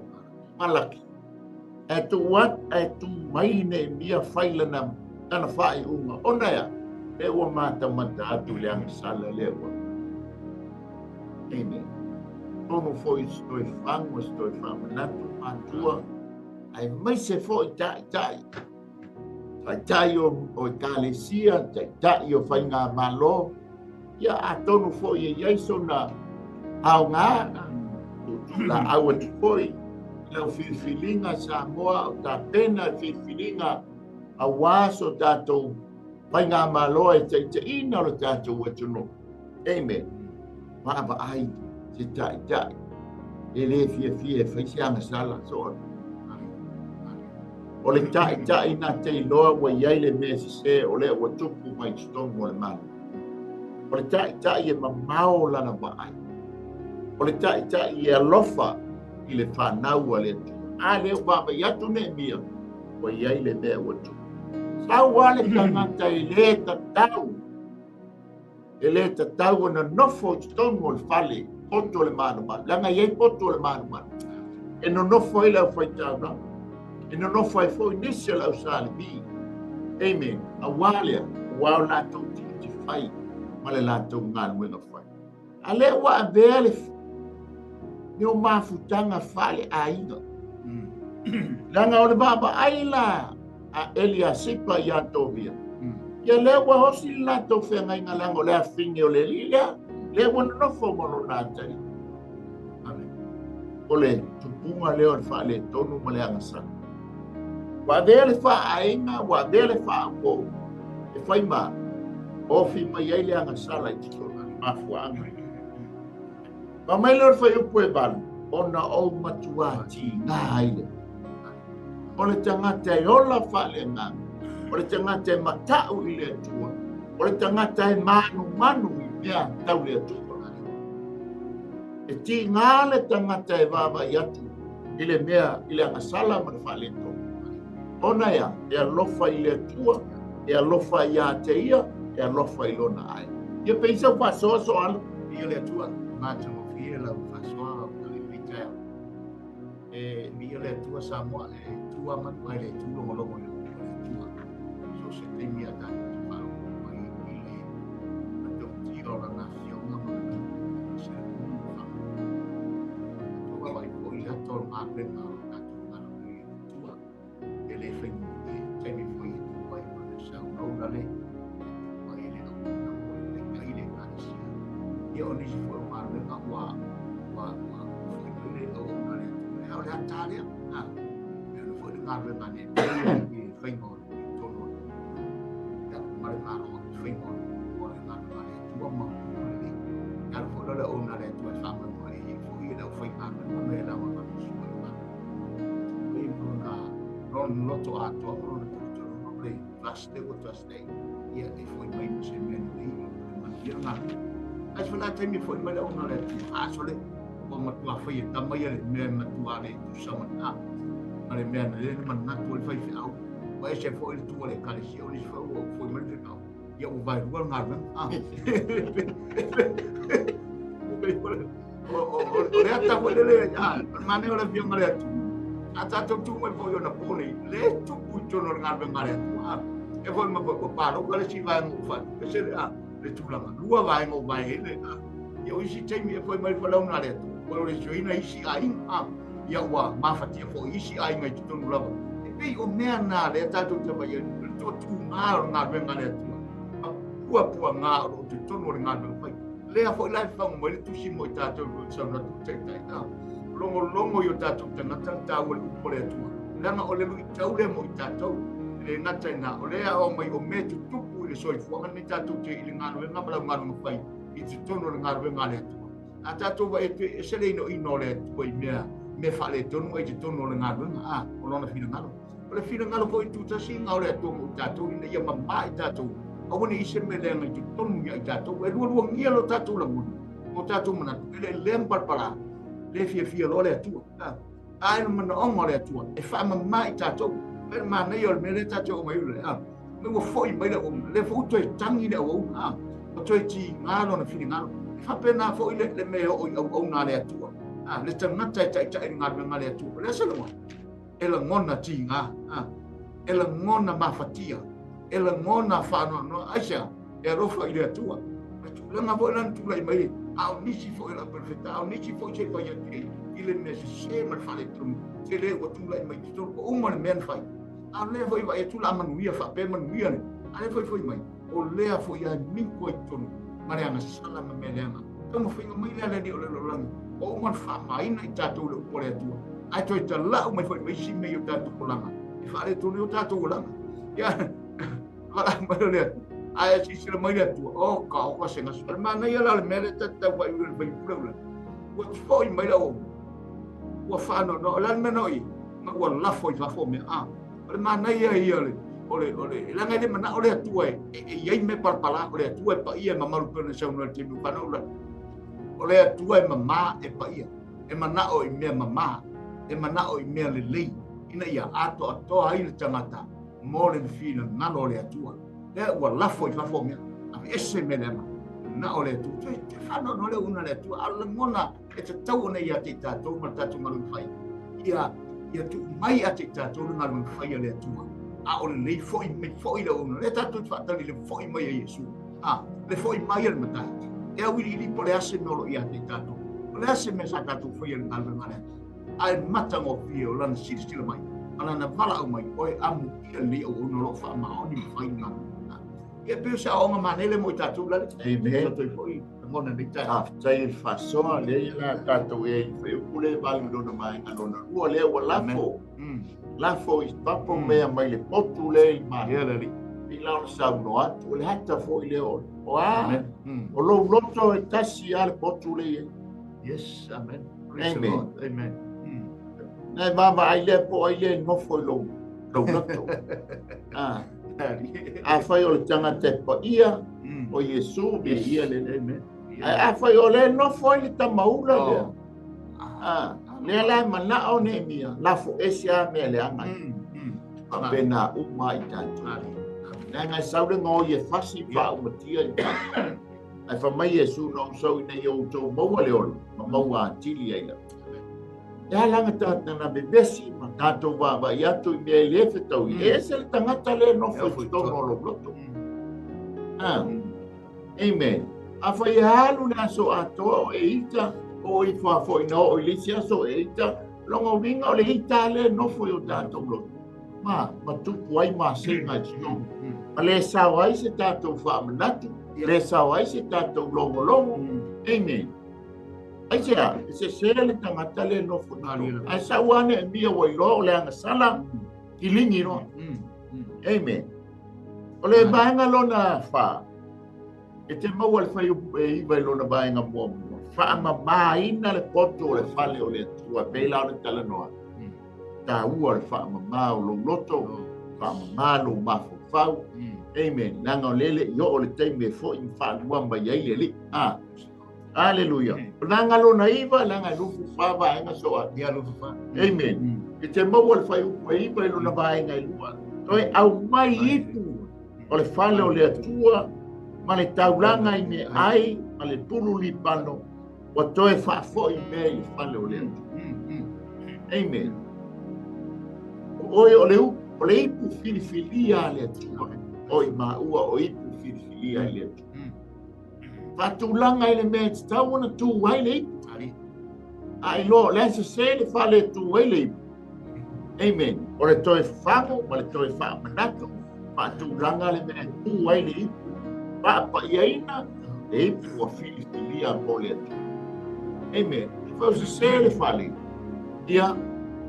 Malaki. E tu at, e tu mai Nehemia fai lana, lana faaiuga. Ona ea, e ua matamata atu le agasala lea ua. Amen. Tonu foi se toe fagu, se toe faamanatu, matua, ai mai se foi taʻitaʻi. Taʻitaʻi o ekalesia, taʻitaʻi o faiga malo, ia atonu foi e iai sona aoga, tuutuulaau atu foi i lau filifiliga Samoa o tapena le filifiliga auā so tatou faigamalo e taʻitaʻina o le tatou atunuu. Amen. Vaavaai se taʻitaʻi e lē fiafia e fai se agasala soona. O le taʻitaʻi na te iloa ua iai le mea sesē o lea ua tupu mai totonu o le Malo. O le taʻitaʻi e mamao lana vaai. O le taʻitaʻi e alofa i le fanau a le Atua. A lea ua vaavaai atu Neemia, ua iai le mea ua tupu. Sau lava le tagata e lē tatau, e lē tatau ona nofo i totonu o le fale poto o le manumanu. Leaga e iai poto o le manumanu. E nonofo ai le aufaitaulaga. E nonofo ai foi nisi o le ausalemi. Amen. Auā lea, auā o latou tiute fai ma le latou galuega fai. A lea ua avea le mea o mafutaga faaleaiga. Leaga o le vaavaai la a Eliasipa ia Tovia. Ia lea ua osi le latou feagaiga leaga o le afine o le alii lea, lea ua nonofo ma lona atalii. Amen. O le tupuga lea o le faaletonu ma le agasala. Ua avea le faaaiga, ua avea le faauo e fai ma ofi mai ai le agasala i totonu o le mafuaaga. Fai mai lea o le fuaiupu e 8, ona ou matuā tigā ai lea. O le tagata e ola faaleagaga, o le tagata e mataʻu i le Atua, o le tagata e manumanu i mea tau le Atua. E tigā le tagata e vaavaai atu i le mea i le agasala ma le faaletonu. Ona ea, e alofa i le Atua, e alofa ia te ia, e alofa i lona aiga. Ia pei sau faasoa Soala. Ia le Atua, matagofie lau faasoa o lenei taeao. E viia le Atua Samoa, e tu amanu ai le tūlogologo i le Atua. So se taimi a tatou te faalogo mai i le matautia o lana afioga ma lana se le faamanu. Tatou vaavaai foi i le ata o le galuega o le tatou galuega i le Atua. E le faigofie, taimi foi e tu ai ma le saunauna le, e tu ai le auauna mo le taitai le ekalesia. Ia o nisi foi o galuega ua ua ua foi mai le auauna le Atua. Lea o le ata lea, a, e ona foi le galuega a Neemia i le faiga o le tonu o le ia, ma le Malo o le faiga o le galuega a le Atua ma o le lelei. E alu foi la le auauna a le Atua e faamoemoe i ai foi le aufaigaluega me le auauna sui o le Lona lona loto atoa ma lona talitonuga o le trust ua trust ai ia e foi mai ma se mea lelei o le manuia lena. Ai se la taimi foi mai le ona le Atua aso le ua matua fai e tama ia le mea e matua le tusa ma le a ma le mea na le manatu o le faifeau ua ese foi le tu a le ekalesia o nisi foi ua foi mai le faifeau. Ia ua vaelua le galuega. O le ata foi lele, o le manaia o le afioga a le Atua. A tatou tu mai foi ona po nei, le tupu i totonu o le galuega a le Atua. E foi ma foi ua paloka le isi vaega ua faatu. Ese le tulaga. Lua vaega ua vae ai le. Ia o isi taimi e foi mai le folauga a le Atua. Ua o le soina isi aiga. Ia ua mafatia foi isi aiga i totonu lava. E pei o mea na lea tatou te vaai ai, o le toatuga o le galuega a le Atua. Puapuaga o loo totonu o le galuega fai. Lea foi la e fagu mai le tusi mo i tatou i saunoa atu taitai. Logologo i o tatou tagata le taua le upu o le Atua. Leaga o le luitau lea mo i tatou. E le gata i na, o lea o mai o mea tutupu i le soifuaga lenei tatou te i le galuega ma lau galuega fai i totonu o le galuega a le Atua. A tatou vaai atu e ese le inoino o le Atua i mea faaletonu ai totonu o le galuega, o lona finagalo. O le finagalo foi tutasiga o le Atua mo i tatou ina ia mamā i tatou. Aua ne i se mea leaga i totonu ia i tatou. E lualuagia lo tatou lagona, o tatou manatu, e le lea ma palapala, le fiafia loa le Atua. A e le manaoga o le Atua, e faamamā i tatou. E le manaia o le mea lea tatou o mai ule. Me ua foi mai le auauna, lea foi ua toe tagi le auauna, ua toe tiga lona finagalo. E faapena foi le mea e oo i auauna a le Atua. Le tagata e taitai i le galuega a le Atua. O le a se lagona? E lagona tiga, e lagona mafatia, e lagona faanoanoa. Aisea? E alofa i le Atua. E tulaga foi lana tulai mai, a o nisi foi la perofeta, a o nisi foi se fai atu i le mea sese ma le faaletonu. Se le ua tulai mai totonu, ua uma le mea na fai. A lea foi vaai atu la manuia, faapea manuia le. A lea foi foi mai, o lea foi ai minko ai totonu, ma le agasala ma mea leaga. Taumafaiga mai lea le alii o le lalolagi, ua uma ona faamaina i tatou le upu o le Atua. Ae toe talau mai foi ma isi mea i o tatou olaga, e faaletonu ai o tatou olaga. Ia, valaau mai o le Atua. Ae silasila mai le Atua, o ka o ka se gaso. O le manaia la o le mea lea tatou vaai i le faipule ula. Ua foi mai le auauna. Ua faanoanoa. O le a le mea na o i ai? Ma ua lafo i fafo mea. O le manaia ia o le leaga e le manao le Atua e i ai mea palapala. O le Atua e paia e mamalu pei ona saunoa i le taimi ua fanau ula. O le Atua e mamā e paia. E manao i mea mamā. E manao i mea lelei. Ina ia atoatoa ai le tagata mo le finagalo o le Atua. Lea ua lafo i fafo mea. Aveese mea leaga. Na o le Atua. Toe faanoanoa le auauna a le Atua. A o le lagona e tatau ona ia te i tatou ma le tatou galuega fai. Ia tuu mai ia te i tatou le galuega fai a le Atua. A o lelei foi mai foi le auauna. Lea tatou te faatali le foi mai a Iesu. Le foi mai a le Matai. E auiliili po o le a se mea o lo o ia te i tatou. O le a se mea sa tatou faia i le galuega a le Atua. Ae matagofie o lana silasila mai, ma lana valaau mai, o e amuia lenei auauna o lo o faamaoni ma fai le galuega. Ia pei o se aoaoga manaia lea mo i tatou lale. Amen. Sa toe foi lagona nei taeao. Faafetai i le faasoa lea ia la tatou e i fuaiupu lea e valu i lona vaega lona lua lea ua lafo. Lafo i fafo mea mai le potu lea i malo. Ia le alii. I la ona saunoa atu, o le ata foi lea o o a, Amen. O lou loto e tasi lava le potu lea i ai. Yes, amen. Praise the Amen. Lord. Amen. Na e vaavaai lea po o ai lea e nofo i lou loto. Afai o le tagata e paia, o Iesu, viia le Alii. Amen. Ae afai o lea e nofo ai le tamaula lea, lea la e manao Nehemia, lafo ese lava mea leaga ai. Faapena uma ai tatou. Leaga e sau le gaoi e fasi faaumatia i tatou. Ae fai mai Iesu na ou sau ina ia outou maua le ola, ma maua atili ai lava. E ala ona tatou na vevesi ma tatou vaavaai atu i mea e le fetaui. E ese le tagata lea e nofo i totonu o lou loto. Amen. Afai e alu le aso atoa o e ita, o i faafoi na oo i le isi aso e ita, longa uiga o le ita lea e nofo i o tatou loto. Ma tupu ai masega i totonu. Ma le sao ai se tatou faamanatu, le sao ai se tatou logologo. Amen. Aisea, e sese le tagata le nofo i totonu. Ae sau lava Nehemia ua iloa o le agasala, kiligi loa. Amen. O le vaega lona fa, e te maua le fuaiupu e 9 i lona vaega muamua. Faamamāina le poto o le fale o le Atua, pei la ona talanoa. Taua le faamamā o lou loto, faamamā lou mafaufau. Amen. Leaga o lele i oo le taimi e foi ma faalua mai ai le Alii. Aleluia. O vaega lona 9, leaga e lufu fa vaega so atu. Ia lufu fa. Amen. E te maua le fuaiupu e 9 i lona vaega e 2. Toe aumai ipu O le fale o le Atua ma le taulaga i meaai ma le pulu lipano ua toe faafo'i mea i le fale o le Atua. Amen. O oe o le o le ipu filifilia a le Atua. O i maua o ipu filifilia i le Atua. Faatulaga i le mea e tatau ona tu ai le ipu. A iloa o le a sese le fale e tu ai le ipu. Amen. O le toe fafago ma le toe faamanatu, faatulaga le mea e tu ai le ipu. Faapaiaina le ipu ua filifilia mo le Atua. Amen. Fau sese le fale. Ia,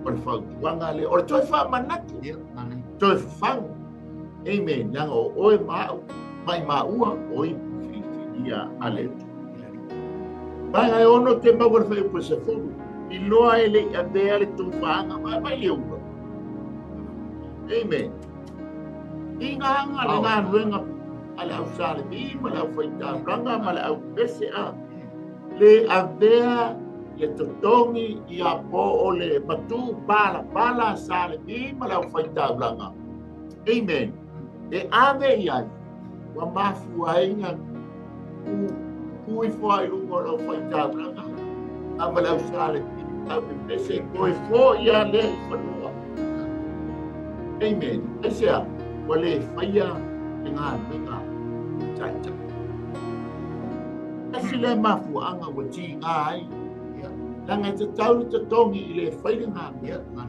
o le fautuaga lea. O le toe faamanatu. Toe fafago. Amen. Leaga o oe ma au, mai maua o ipu filifilia a le Atua. Vaega e 6 te maua le fuaiupu e 10. Iloa e le i avea le tufaaga mai mai le ula. Amen. I ngā le galuega a le au Salemi ma le au faitaulaga ma le au pese a le avea le totogi ia po o le matu palapala Salemi ma le au faitaulaga. Amen. E ave i ai ua mafua ai na ku ifo ai lunga o le au faitaulaga a ma le au Salemi au pese koe fo ia le i fanua. Amen. Aisea, ua le faia le galuega taitai. Tasi lea mafuaaga ua tiga ai. Leaga e tatau le totogi i le fai le galuega.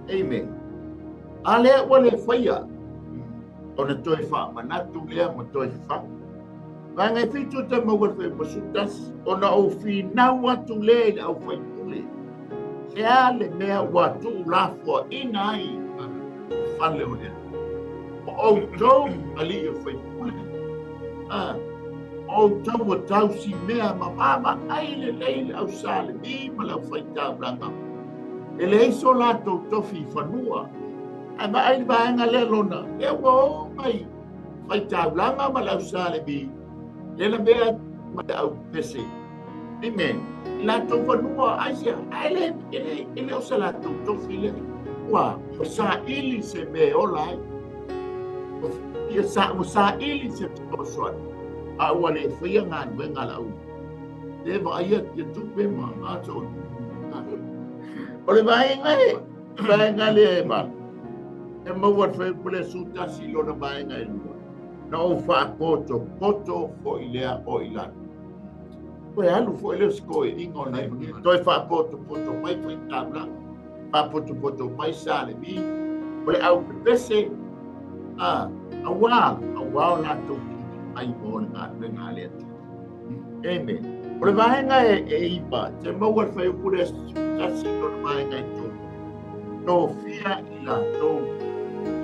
Amen. A lea ua le faia, ona toe faamanatu lea ma toe fafaga. Vaega e 7 te maua le fuaiupu 11, ona ou finau atu lea i le aufaipule. Se a le mea ua tuulafoaina ai le fale o le Atua. O outou alii o faipule, o outou ua tausi mea ma vaavaai lelei le au Salemi ma le au faitaulaga. E leai so latou tofi i fanua. Ae vaai le vaega lea lona, lea ua o mai faitaulaga ma le au Salemi, le lavea ma le au pese. Amen. I latou fanua aisea, ae le, e le, e le o se latou tofi lea. Ua saili se mea e ola ai. Ia sa, ua saili se fesoasoani. A ua le faia galuega a le au. Le vaaia ia tupe ma aso. O le vaega e, vaega lea e ma. E maua le fuaiupu le 11 lona vaega e 2. Na ou faapotopoto foi lea o i lalo. Toe alu foi lea o se toeaiina o nai mea. Toe faapotopoto mai faitaulaga. Faapotopoto mai Salemi. O le au pepese. Auā, auā o latou kini mai mo le galuega a le Atua. Amen. O le vaega e 9, te maua le fuaiupu le 11 lona vaega e 3. Tofia i latou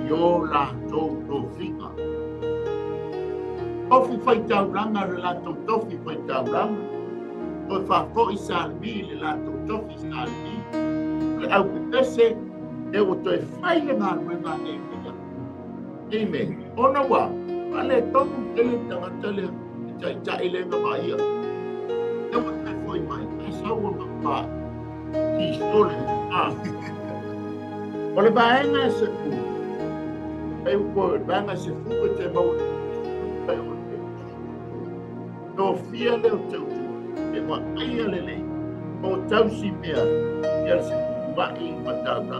i o latou tofiga. Tofi faitaulaga le latou tofi faitaulaga. Toe faafoi Salemi le latou tofi Salemi. O le au pepese, e ua toe fai le galuega a nei mea. Amen. Ona ua, fale tonu tele tagata lea, e taitai le nga vaia. E ua toe foi mai, a sau ma pa, ki sole. O le vaega e se fu, e upo, le vaega e se fu e te maua, e o le tofia leo te utu, e wa aia le lei, o tausi mea, ia se vai ma taulaga.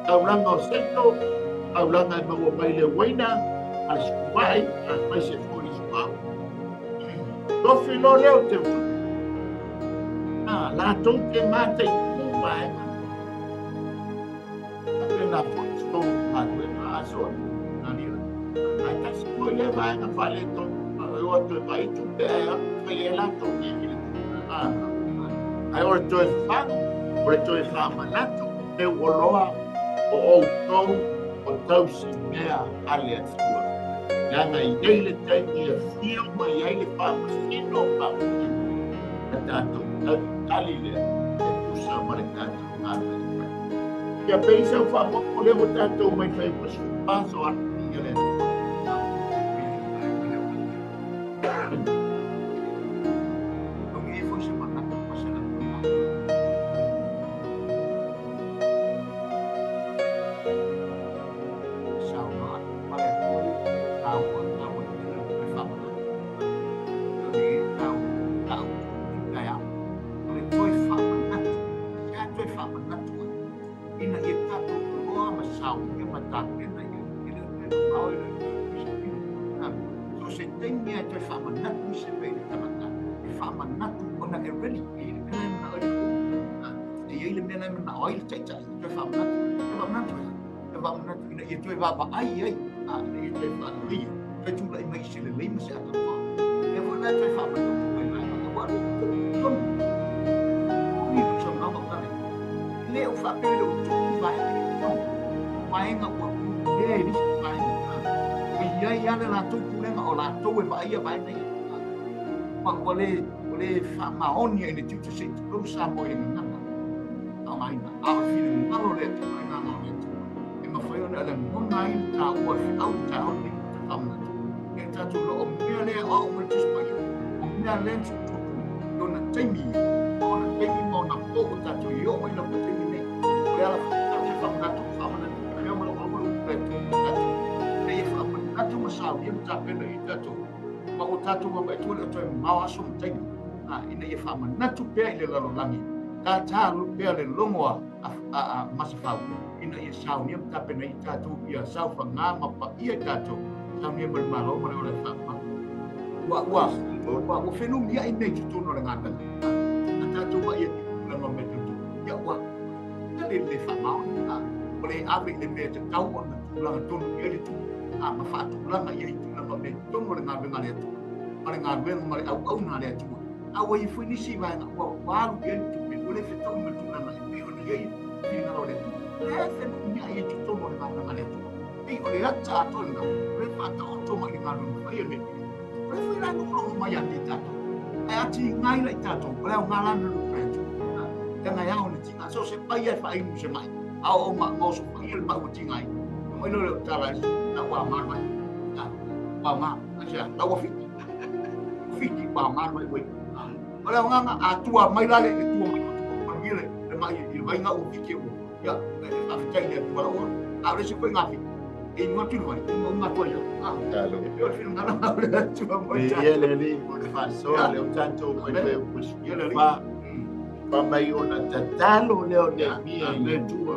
Taulaga o seto, taulaga e maua mai le uaina, a le sukuva'i, a mai se foi le suau. Tofi lo leo te utu. Latou te mata i tu vaega. Pena foi tolu galuega aso. Ai tasi foi le vaega faaletonu. O atu e vai tupe ae alu fai e latou nei i le Ai o le toe fafaga, o le toe faamanatu, e ua loa o outou o tausi mea a le Atua. Leaga i ai le taimi e fio mai ai le faamasino o faamasino. A tatou tali lea e tusa ma le tatou galuega. Ia pei sau faamomo lea ua tatou mai fai ma su paso a ia le Atua. faamaonia ma tapena ia e le o toe mamao e le So se taimi e toe faamanatu se mea i le tagata e faamanatu ona e ready e i le mea la e manao ai le e i ai le mea la e manao ai le taitai e toe faamanatu e faamanatu e faamanatu ina ia toe vaavaai ai ina ia toe faaleleia toe tulai mai i se lelei ma se atoatoa lea foi la e toe faamanatu mai vaega ua alu tonu ni saunoaga o tale le o faapea le o tupu vaega i totonu vaega ua pulea e nisi vaega e i ai lava le latou pulega o latou e vaaia vaega ia ma ua le faamaonia i le tiute se i tulou Samoa i le gagana faaaogaina a o le finagalo o le Atua le agaga o le Atua e mafai ona e lagona ai le taua o le feau i le taeao lenei e faamanatu e tatou iloa o mea lea o au ma le Tusi Paia o mea lea na tutupu i ona taimi ma ona taimi ma ona po o tatou i oo mai lava taimi nei o le ala foi tatou te faamanatu faamanatu mea ma lou alofa le Atua tatou ina ia faamanatu ma saunia ma tapena i tatou ma o tatou vaavaai atu le o toe mamao aso ma taimi ina ia faamanatu pea i le lalolagi tata pea le logo a Masefau ina ia saunia ma tapena i tatou ia saofaga ma paia i tatou saunia ma le Malo ma le ola e faamama. Ua ua ua ua fenumiai mea i totonu o le galuega. A tatou vaai atu i tulaga o mea tau tupe, ia ua tele le le faamaoni. Ua le ave i le mea e tatau ona tulaga tonu i ai le tupe, ma faatulaga i ai tulaga o mea i totonu o le galuega a le Atua, ma le galuega ma le auauna a le Atua. A ua i ai foi nisi vaega ua alu i ai le tupe, ua le fetaui ma le tulaga e pei ona i ai finagalo o le Atua. Lea e fenumiai ai totonu o le galuega a le Atua. Pei o le ata atoa lena, o le faataoto mai i le galuega fai a le Metia. O le foi la logologo mai ia te tatou. Ae a tigai la i tatou, o le aoga la na lupe atu. Leaga e ao na tiga. So se pai e whainu se mai. A o ma oso pai le mau tigai. Mai lo le tala na ua ma mai. Ua ma, asia, la ua fiti. Fiti ua ma mai ue. O le aoga a tua mai la le tua mai o le le mai i le vainga ua fiti ua. Ia, e faafetai i le Atua ua. A o le isi foi ngā fiti. E inua atu i le vai, e maunga atu ai au. Talo. E pei o le finagalo o le Atua mo i E ia le alii mo le faasoa lea ua tatou mai fai o Ia le alii. Fa fa mai ona tatalo lea o Nehemia i le Atua.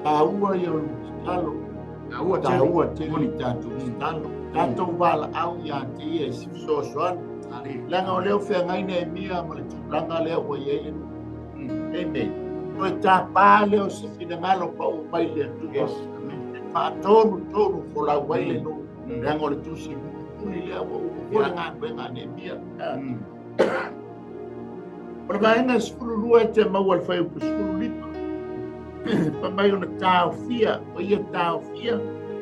Taua ia o le tatalo. Taua tele. Taua tele le tatou tatalo. Tatou valaau ia te ia i se fesoasoani. Ali. Leaga o lea ua feagai Nehemia ma le tulaga lea ua i ai le nuu. Amen. Toe tapa lea o se finagalo pau mai le Atua. Yes. Amen. Faatonu tonu folau ai le nuu. Leaga o le tusi mulimuli lea ua uma foi le galuega a Nehemia. O le vaega e 12 e te maua le fuaiupu 15. Fai mai ona taofia, o ia taofia,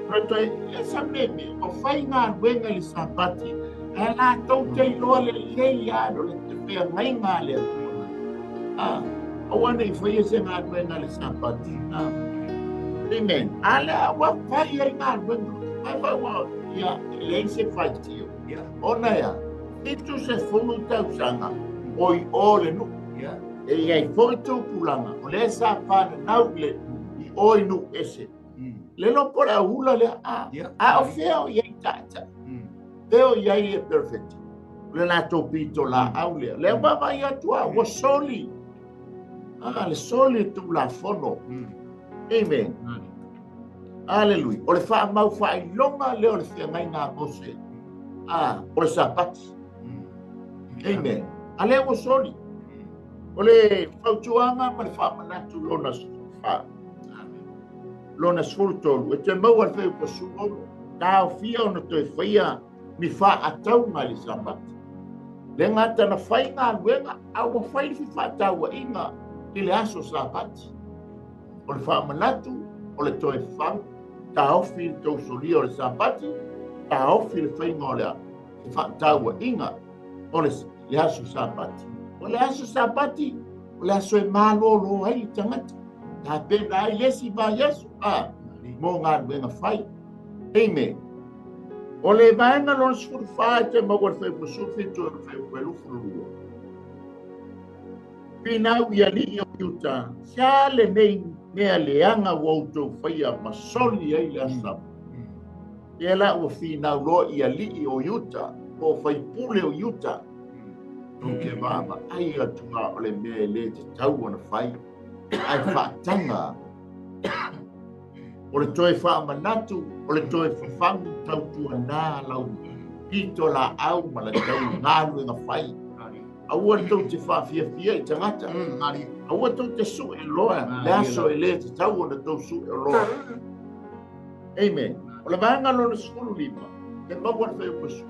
o toe e sa meme, o fai galuega i le Sapati, ae latou te iloa lelei lava o le feagaiga a le Atua. Aua ne i faia se galuega i le Sapati. Amen. A lea ua fai ai galuega, ai fai ua, ia, e leai se faitio. Ona ea, 70 tausaga o i o le nuu. E i ai foi tupulaga, o lea sa fananau i le i o i nuu ese. Le lopo le auhula lea, a o fea o i ai taitai. Fea o i ai e perfect. O le latou pito laau lea. Lea vaavaai atu a, ua soli. Le soli e Tulafono. Amen. Aleluia. O le faamau faailoga lea o le feagaiga a Mose. O le Sapati. Amen. A lea ua soli. O le fautuaga ma le faamanatu lona fa. Lona 13. E te maua le fuaiupu 16. Taofia ona toe faia ni faatauga i le Sapati. Le gata na fai galuega, a ua fai le fefaatauaiga i le aso Sapati. O le faamanatu, o le toe fau, taofi le tausolia o le Sapati, taofi le faiga o le fefaatauaiga o le aso Sapati. O le aso Sapati, o le aso e malolo ai le tagata. Tapena ai le isi vaiaso, mo galuega fai. Amen. O le vaega lona 14 e te maua le fuaiupu 17 o le fuaiupu 22. Finau i alii o Iuta, sea lenei mea leaga ua outou faia ma soli ai le aso Sapati. Ia la ua finau loa i alii o Iuta, po o faipule o Iuta. Tou te vaavaai atu ngā o le mea e le tatau ona fai, ae faataga. O le toe faamanatu, o le toe fafagu tautuana lau pito laau ma le tau galuega fai. Aua tou te faafiafia i tagata. Aua tou te sue loa le aso e lē tatau ona tou sue loa. Amen. O le vaega lona 15, e maua le fuaiupu 15.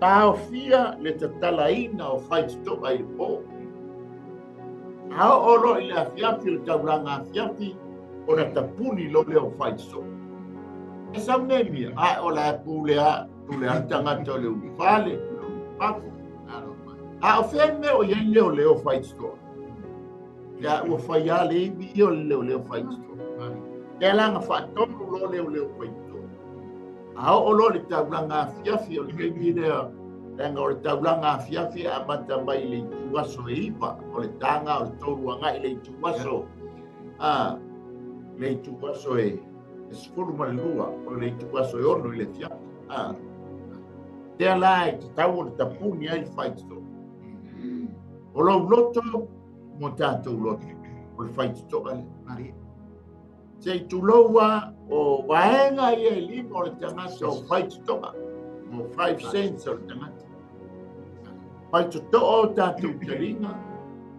Taofia le tatalaina o faitotoa i le pō. A oo loa i le afiafi o le taulaga afiafi, ona tapuni loa lea o faitotoa. E sau nei mea, ae o la e pule a, pule a le tagata o le ulufale, le ulufafo. A o fea le mea o i ai le leoleo faitotoa? Ia ua fai lava le ivi ia o le leoleo faitotoa. Lea la na faatonu loa leoleo faitotoa. A oo loa i le taulaga afiafi o le taimi lea, leaga o le taulaga afiafi e amata mai i le ituaso e 9, o le taga o le 3 agai i le ituaso, le ituaso e 12, o le ituaso e 6 i le afiafi. Lea la e tatau ona tapuni ai le faitotoa. O lou loto mo tatou loto, o le faitotoa lea. Se i tulou lava o vaega ia e 5 o le tagata o faitotoa, o 5 cents o le tagata. Faitotoa o tatou taliga,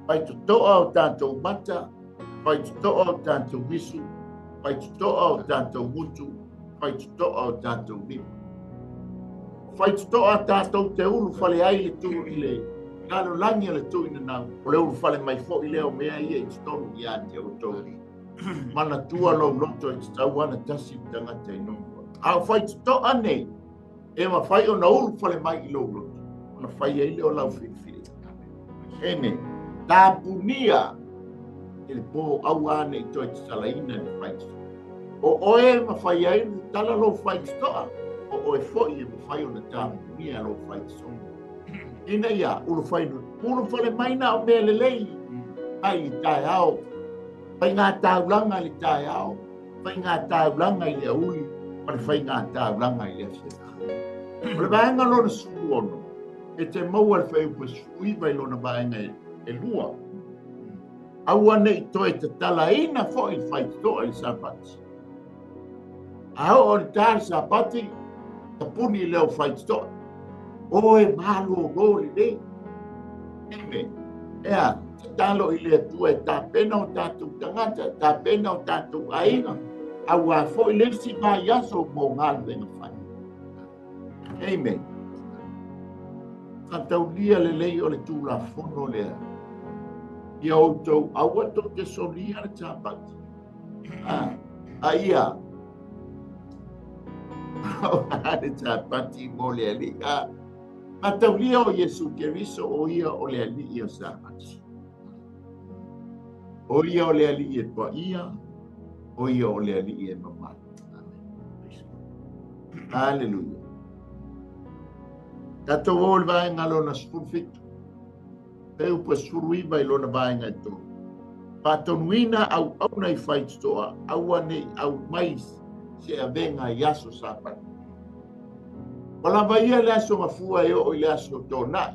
faitotoa o tatou mata, faitotoa o tatou visu, faitotoa o tatou gutu, faitotoa o tatou lima. Faitotoa tatou te ulufale ai le tu i le lalolagi o le tuuina nau, o le ulufale mai foi lea o mea ia i totonu ia te outou. Manatua lou loto e tatau ana tasi le tagata i nofo. A o faitotoa nei, e mafai ona ulufale mai i lou loto, ona fai ai lea o lau filifili. Amen. Tapunia i le pō aua nei toe tatalaina le faitotoa. O oe e mafai ai ona tatala lou faitotoa, o oe foi e mafai ona tapunia lou faitotoa. Ina ia ulufale mai na o mea lelei ai i taeao, faiga taulaga i le taeao, faiga taulaga i le auli, ma le faiga taulaga i le afiafi. O le vaega lona 16, e te maua le fuaiupu 19 i lona vaega e 2. Aua nei toe tatalaina foi le faitotoa i le Sapati. A oo i le ta le Sapati, tapuni lea o faitotoa. O e malōlō lelei. Amen. Ea, tatalo i le Atua e tapena o tatou tagata, tapena o tatou aiga, aua foi le isi vaiaso mo galuega fai. Amen. Faataulia lelei o le Tulafono lea. Ia outou aua tou te solia le Sapati. A ia le Sapati mo le Alii. Faataulia o Iesu Keriso o ia o le Alii o Sapati. O ia o le Alii e paia, o ia o le Alii e mamalu. Hallelujah. Tatou o le vaega lona 17. Fuaiupu 19 i lona vaega e 3. Faatonuina auauna i faitotoa, aua nei aumai se avega i aso Sapati. Ua lava ia le aso gafua e oo i le aso tōnai.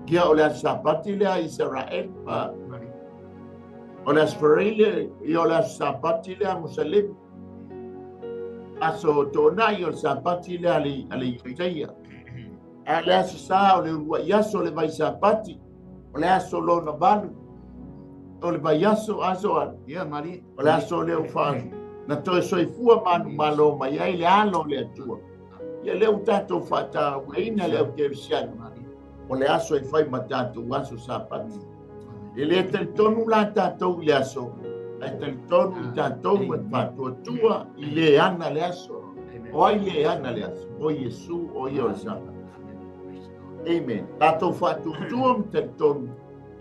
Ia o le aso Sapati lea a Isaraelu. O le aso Faraile, ia o le aso Sapati lea a Musalemi. Aso tōnai o le Sapati lea a le Iutaia. A le aso sa o le uluai aso o le vai Sapati, o le aso lona 8, o le vai aso, aso a. Ia, Mari. O le aso lea ua na toe soifua manumalo mai ai le alo o le Atua. Ia lea ua tatou faatauaina le au kerisiano. O le aso e fai ma tatou aso Sapati. E le talitonu la tatou i le aso, ae talitonu i tatou ma le faatuatua i le ana le aso. O ai le ana le aso? O Iesu, o ia o le Sapati. Amen. Tatou faatuatua ma talitonu.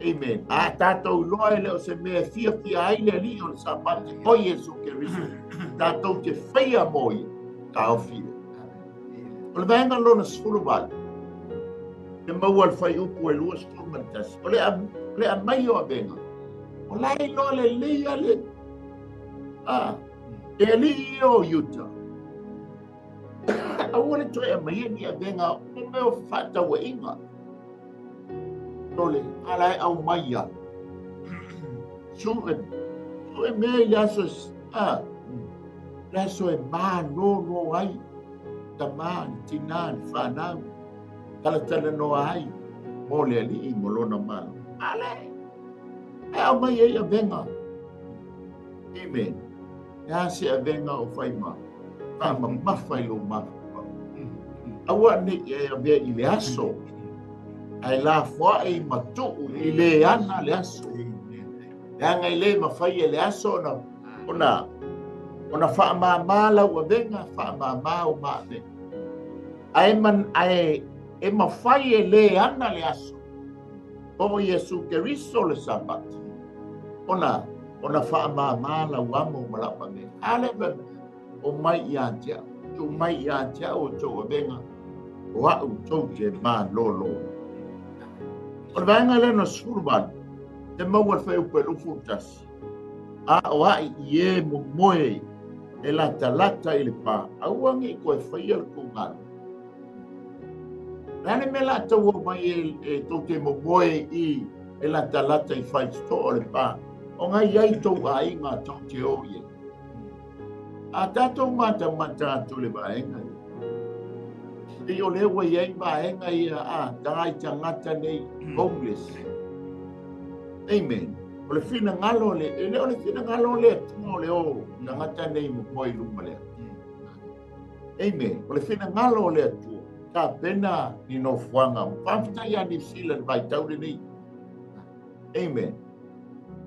Amen. A tatou iloa e le o se mea e fiafia ai le Alii o le Sapati, o Iesu Keriso. Tatou te faia mo ia, taofia. O le vaega lona 18, e maua le fuaiupu e 21. O le aumai o avega, o la e iloa lelei a le e alii ia o Iuta. Aua le toe aumaia ni avega o mea o fefaatauaiga. O le ala e aumaia. Sue mea i le aso A le aso e malōlō ai tamā, le tinā, le fanau, talatalanoa ai mo le Alii mo lona malo. A le e aumai ai avega. Amen. E a se avega o fai ma faamamafa i lou mafaufau. Aua nei e avea i le aso, ae lafoai ma tuu i le ana le aso. Leaga e le mafai e le aso ona faamāmā lau avega, faamāmā o maavega. Ae man, ae e mafai e le ana le aso, o Iesu Keriso le Sapati, ona faamāmā lau amo ma lau avega. A le o mai ia te au, tu mai ia te au o tou avega, o au tou te malōlō. O le vaega lea na 18, te maua le whai upe lufu tasi. A o ai i e mo moe e lata lata i le pā, aua ngi koe whai al kou ngalo. Nane me la tau o mai e tau te mo moe i e lata lata i whai to o le pā. O ngai ai tau ai ngā tau te o ie. A tātou mata mata atu le vaenga. I o le ua iai vaenga ia a tangai tangata nei homeless. Amen. O le whina ngalo le, e le o le whina ngalo le atunga o le o tangata nei mo moe luma lea. Amen. O le whina ngalo le atua. Ka pena ni no fuanga. Whawhita ia New Zealand vai taure nei. Amen.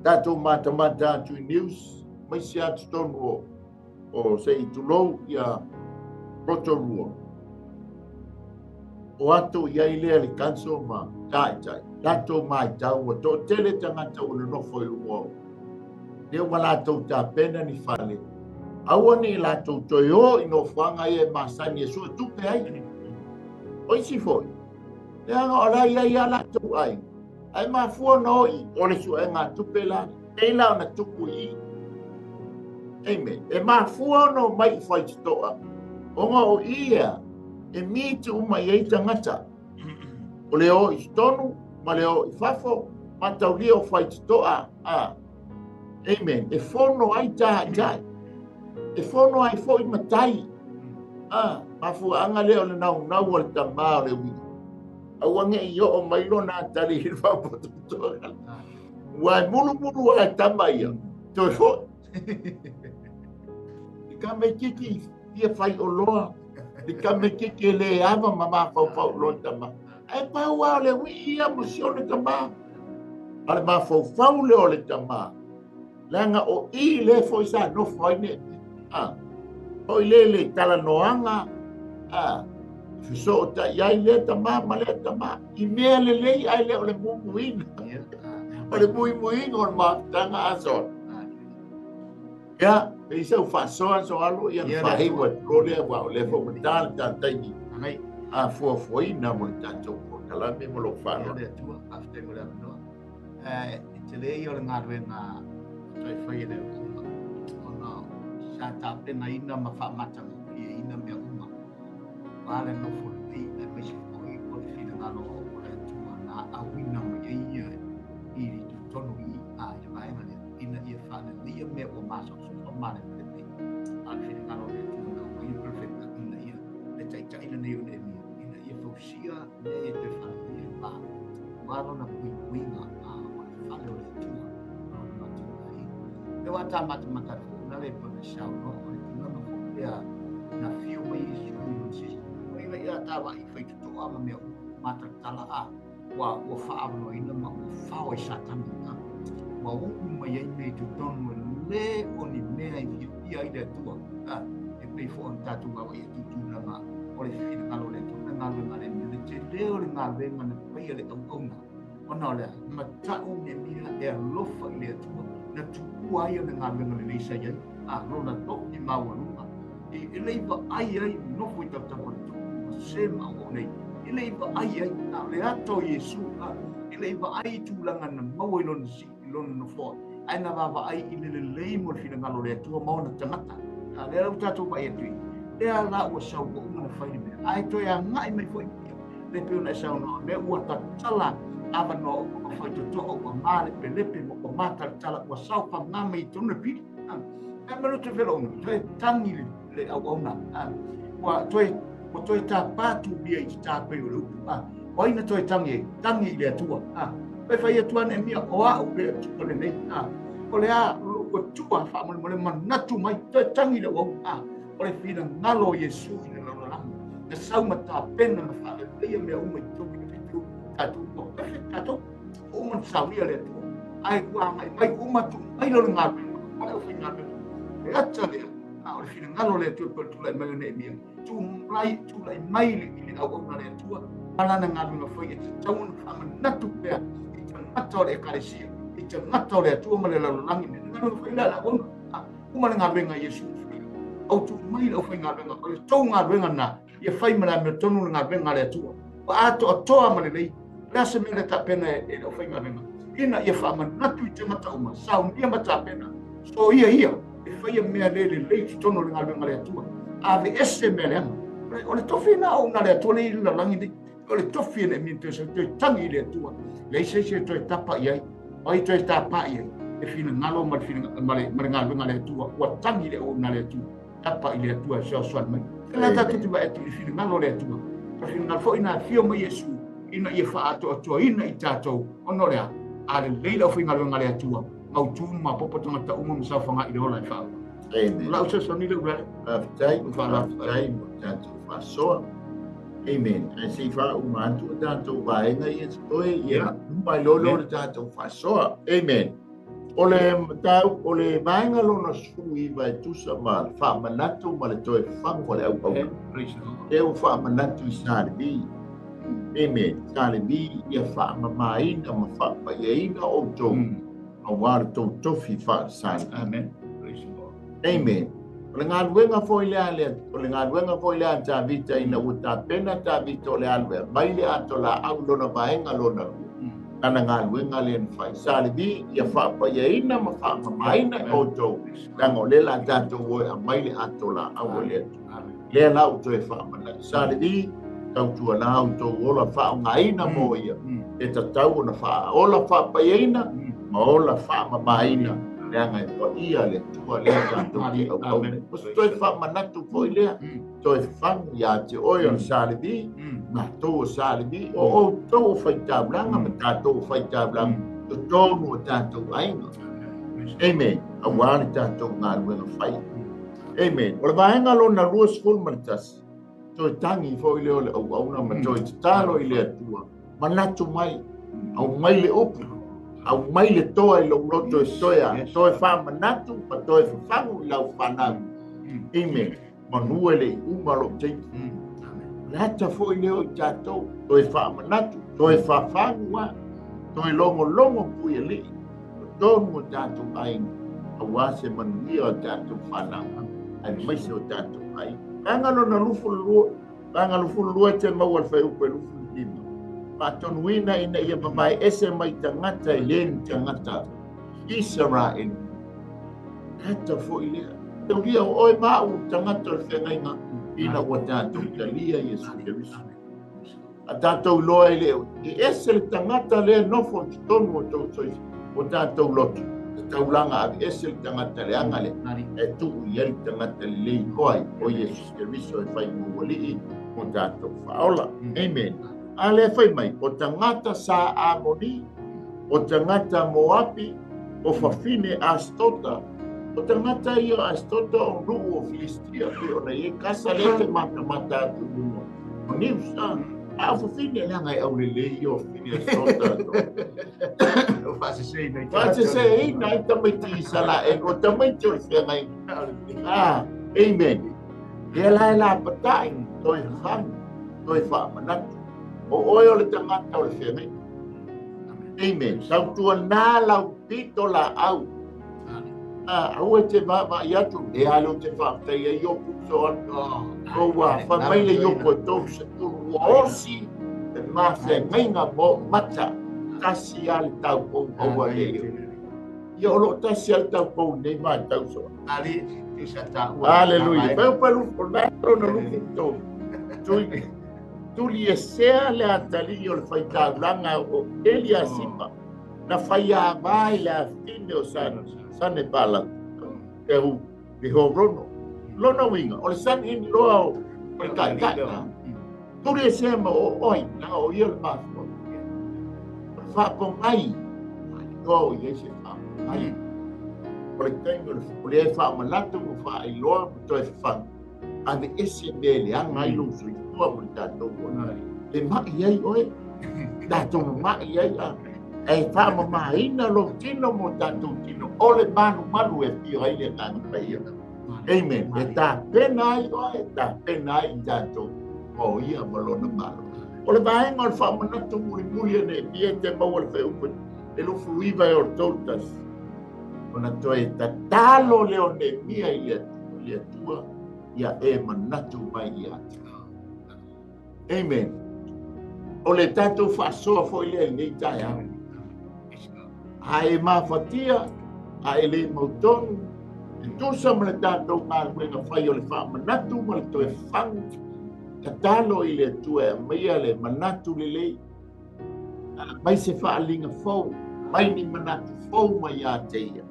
Tātou mata mata atu i news, mai se atu tonu o se i tulou ia Rotorua. O ato i ai lea le kanso ma taitai. Tātou mai tau, o tō tele tangata o le nofo i lunga o. Lea ua lātou tā pena ni whale. Aua ni lātou toi o i no whanga ia e masani e sua tupe ai. O isi foi. Lea nga o lai ai a lātou ai. Ai mafua na oi o le sua e ngā tupe la. Nei la ona tuku i. Amen. E mafua ona o mai i whaititoa. O ngā o ia e mitu uma i ei tangata. O le o i tonu, ma le o i fafo, ma taulia o whaititoa. A. Amen. E whono ai tāi tāi. E whono ai fo i matai. A. Mafua anga leo le nau nau o le tamā o le ui. Aua nge i o mai lo nā tari i whapototoa. Ua e mulu mulu a tama ia. Toi fo. I ka me kiki ia whai o loa. I ka me kiki le ava ma mawhau loa tama. Ai pau a le ui ia mo si o le tama. A le mawhau le o le tama. Leanga o i le fo i sa nofo ai ne. A. O i le le tala noanga. A. Fiso o ta iai le tama ma le tama. I mea le lei ai le o le mumuina. O le muimuinga o le mafutaga aso. Ia, e isa u faasoa so alo ia na faheiwa tlo lea wa o le fo matā le tātaini. A fuafuaina mo le tātou polokalame mo lou faaaloalo. Le Atua, faafetai mo le avanoa. E tele ia o le galuega o toe fai e le auauna, ona sa tapenaina ma faamatagofieina mea uma. Ua le nofo lelei aemaise foi o le finagalo o le Atua na auina mai ai ia i totonu i a i le vaega lea, ina ia faaleleia mea ua masosofa ma lepelepe. A le finagalo o le Atua na aumai le perofeta ina ia le taita'i lenei o Neemia, ina ia fausia mea ia toe faaleleia le pā. Ua lona puipuiga a o le fale o le Atua ma lona matagofie. Le ua tā matamata atu la le pona saunoa o le tulaga foi lea na fiu mai i Iesu i lona sisi. O ina ia tā vaai i faitotoa ma mea uma, matalatala a ua faaavanoaina ma ua fao ai Satani. Ua uu mai ai mea i totonu e le o ni mea i fiafia ai le Atua. E pei foi ona tatou vaavaai atu i tulaga o le finagalo o le Atua, le galuega a le mea, le tele o le galuega na faia le auauna. Ona o le matau Neemia e alofa i le Atua, na tuua ai ona galuega lelei sa i ai, a lona toʻi maualuga. E le i vaai ai nofo i tautafa o le tupu ma se ma auau nei. E le i vaai ai, a o le ata o Iesu, e le i vaai i tulaga na maua i lona sii, i lona nofoa, ae na vaavaai i le lelei mo le finagalo o le Atua ma ona tagata. A lea ua tatou vaai atu i, lea la ua sau ua uma na fai le mea. Ae toe agai mai foi le pei ona e saunoa, mea ua tatala avanoa uma ma faitotoa ua malepelepe ma ua matalatala ua saofaga mai i totonu le pili. E manu te whelo toe tangi le au auna. Ua toe tāpātu mia i te tāpei o le upu. O aina toe tangi, tangi i le atua. Pe whai atua ne mia o au le atua le nei. O le a, ua tua whaamole manatu mai, toe tangi le au. O le whina ngalo Iesu i le lalolagi. Na sauma tāpena na whaaleleia mea uma i tōki na whitu. Tātou, o pefe tātou, o uma na saunia le atua. Ai kua ngai mai uma tu mai lo le ngāruenga, o le au whai ngāruenga. E ata lea, o le whina ngalo le atua pau tūlai mai o ne mia. Tūlai mai le i le au au na le atua. Malana ngāruenga whai e te tauna whaamanatu pea i te ngata o le ekalesia, i te ngata o le atua ma le lalolagi. Ne ngāruenga whai la la ona. Uma le ngāruenga Iesu. Au tu mai le au whai ngāruenga. O le tau ngāruenga nā, ia whai mana mea tonu le ngāruenga le atua. Wa ato atoa ma le lei, le asa mea le tāpena e le au whai ngāruenga. Ina ia whaamanatu i te mata uma, saunia ma tāpena. So ia ia, e whai mea le le lei te tono le ngāruenga le atua. Ave ese mea le anga. O le tofi nā o nā le atua le i la langi nei. O le tofi e mea toe tangi i le atua. Le ise ise toe tapa i ai. O i toe tāpa i ai. E whina ngalo ma le ngāruenga le atua. Ua tangi le o nā le atua. Tapa i le atua e soasoan mai. Te la tātou te vae atu i whina ngalo le atua. Ka whina ngalo fo ina whio mai Iesu. Ina ia whaato atua ina i tātou. Ono lea. A le leila o whina ngāruenga le atua. Ngau tūnu ma popo tangata uma masawhanga i le ola e whaau. Amen. La usa soni le urale. Whaatai, whaatai mo tātou whasoa. Amen. Ai sei wha uma atu o tātou vaenga i e toe, ia mai lolo le tātou whasoa. Amen. O le tau, o le vaenga lona sui vai tusa ma whaamanatu ma le toe whango le au au. E o whaamanatu i Salevi. Amen. Salevi ia whaamamaina ma whaapaiaina o tō. A wā tō tofi wha Salevi. Amen. Amen. O le ngāluenga foi lea le, o le ngāluenga foi lea Tāvita ina ua tāpena Tāvita o le alwea. Mai le ato la au lona vaenga lona lua. Nana ngāluenga le na whai. Salevi ia whaapaia ma whaamamaina o tō. Nanga o le la tātou oe a mai le ato la au o le atu. Lea la u toe whaamana. Salevi tautua nā au tō ola whaongaina mō ia. E tatau ona wha ola whaapaia ma ola whaamamaina. Leanga e paia le tua lea tātou ki au au. O se toe whaamanatu foi lea, toe whangu ia te oe o Salevi, ngā tō o Salevi, o o tō o whaitaulanga ma tātou o whaitaulanga, to tōnu o tātou ainga. Amen. A wā le tātou ngā ruenga whai. Amen. O le vaenga lona 21, toe tangi foi leo le au auna ma toe tatalo i le atua. Manatu mai, au mai le upu. Au mai le toa i lou loto e toea, toe whaamanatu, ma toe whawhangu i lau whanau. Amen. Manua le uma lo teiki. Lata foi leo i tātou, toe whaamanatu, toe whawhangu a, toe longo longo pui e lii. O tōnu o tātou ainga, a wā se manuia o tātou whanau, ai maise o tātou ainga. Anga lona lufu lua, anga lufu lua te maua le whai upe lufu lima. Patonuina ina ia mamae ese mai tangata i leni tangata Israel. Tata foi lea. Taulia o oe mau tangata o le whengainga ina ua tātou talia Iesu Keriso. A tātou loa i leo. I ese le tangata lea nofo te tonu o tau soi o tātou lotu. Te taulanga ave ese le tangata le anga le. E tuu i ele tangata le lei koai o Iesu Keriso e whai muwalii o tātou whaola. Amen. A le whai mai, o tangata sa Amoni, o tangata Moapi, o whawhine Astota, o tangata ia Astota o nuu o Filistia, pe ona ie kasa le te mata mata atu nunga. O niusa, a o whawhine le ngai au le lei o whawhine Astota. O whasese ina i Whasese ina i tamaiti i sala e, o tamaiti o le whengai. Ah, amen. He la e la patai, toi whangu, toi whaamanatu. O oe o le tangata o le whengai. Amen. Sautua nā lau pito la au. Au e te vava i atu, e alo te whaatai e iopu so atu. O wā, whamaile iopu e tō se turu osi, e mā whengainga mō mata, tasi a le tau pou aua le io. Ia o loo tasi a le tau pou nei mā tau so. Ali, te sa tā ua. Hallelujah. Pau palu, o nā rona lufu tō. Tui. Tuli e sea le atali o le whaitaulanga o Eliasipa. Na whai a mai le a whine o Sane Pala. Te hu. Le Horono. Lona uiga, o le sani loa o le taitai. Tuli e sea ma o oi, langa o ia le mafua. O le faapogai, loa o ia se faapogai. O le taimi o le e faamanatu ma faailoa ma toe fafaga. Ave ese mea le aga ai lou soifua ma le tatou ola. E mai ai oe, tatou mai ai a. E faamamaina lou tino mo tatou tino. O le malumalu e fio ai le agaga paia. Amen. E tapena ai oe, e tapena ai tatou o ia ma lona malo. O le vaega o le faamanatu mulimuli e Neemia te maua le feaupu e 29 e o le 31. Ona toe tatalo lea o Neemia i le Atua ia e manatu mai ia te. Amen. O le tatou faasoa foi lea i lenei taeao. A e mafatia, a e le mautonu, e tusa ma le tatou galuega fai o le faamanatu ma le toe fagu, tatalo i le Atua e aumaia le manatu lelei, mai se faaliga fou, mai ni manatu fou mai ia te ia,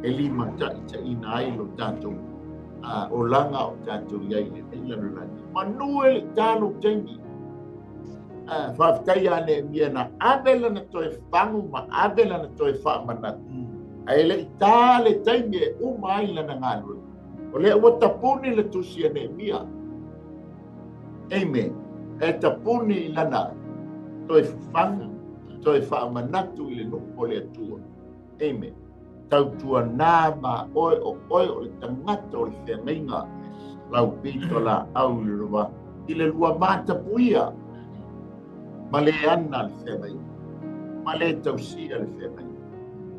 e limataitaiina ai lo tatou olaga o tatou iai lenei lalolagi. Manu e le talo taimi. Faafetai ia Neemia na ave lana toe fagu ma ave lana toe faamanatu. Ae le i tā le taimi e uma ai lana galuega. O lea ua tapuni le tusi a Neemia. Amen. E tapuni i lana toe fafagu, toe faamanatu i le nuu o le Atua. Amen. Tautuana ma oe o oe o le tagata o le feagaiga lau pito la au i le lua i le lua matapuia ma le ana le feagaiga ma le tausia le feagaiga.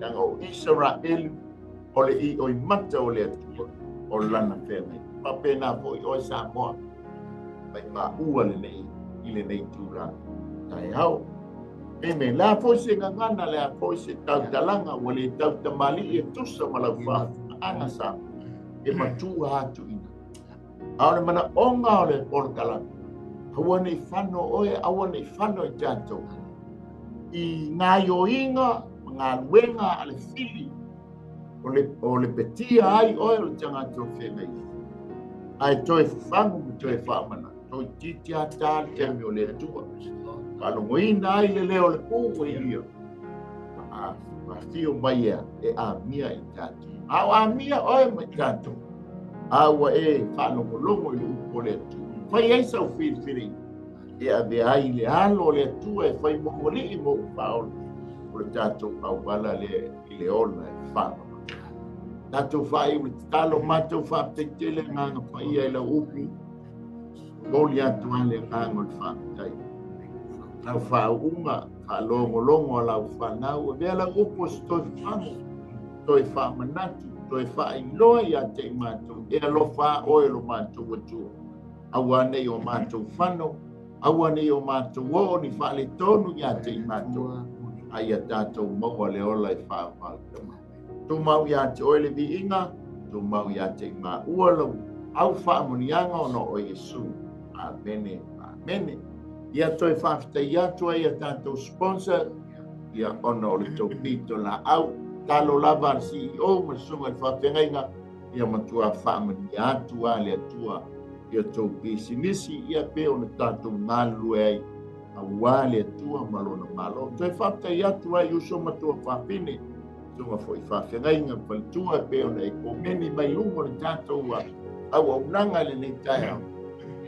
Leaga o Isaraelu o le i oi mata o le Atua o lana feagaiga. Faapena foi oe Samoa mai maua lenei i lenei tulaga taeao. Amen. Le a foi se gagana, le a foi se tautalaga, ua le tautamalii e tusa ma lau faafofogaaga sa e matua atu ina. A o le manaoga o le polokalame, aua nei fano oe, aua nei fano i tatou. I gaioiga ma galuega a le fili, o le petia ai oe o le tagata o feagaiga. Ae toe fafagu ma toe faamanatu. Toe titi a tā le taimi o le Atua. Faalogoina ai le leo o le pū e ia. Afio mai ea e amia i tatou. A o amia oe mai tatou. A ua e faalogologo i le upu o le Atua. Fai ai sau filifiliga. E ave ai le alo o le Atua e fai mo ualii mo upaolo. O le tatou auala le i le ola e whanau. Tatou whai o le tatalo matou faafetai agaga paia i lau upu. Moli atu ai le agaga o le faafetai. Lau faauuga, faalogologo a lau fanau, avea lau upu o se toe fafagu, toe faamanatu, toe faailoa ia te i matou, e alofa oe lo matou Atua. Aua nei o matou fano, aua nei o matou oo ni faaletonu ia te i matou, a ia tatou maua le ola e faavautama. Tumau ia te oe le viiga, tumau ia te i maua lau au faamuniaga ona o Iesu. Amene, amene. Ia toe faafetai atu ai ia tatou sponsor, ia ona o le tou pito la au, talo lava le CEO ma le susuga i le faafeagaiga, ia matua faamanuia atu a le Atua ia tou pisinisi, ia pe ona tatou galulue ai aua le Atua ma lona malo. Toe faafetai atu ai uso matua faafine, susuga foi faafeagaiga faletua pe ona e komeni mai luga o le tatou auaunaga i lenei taeao.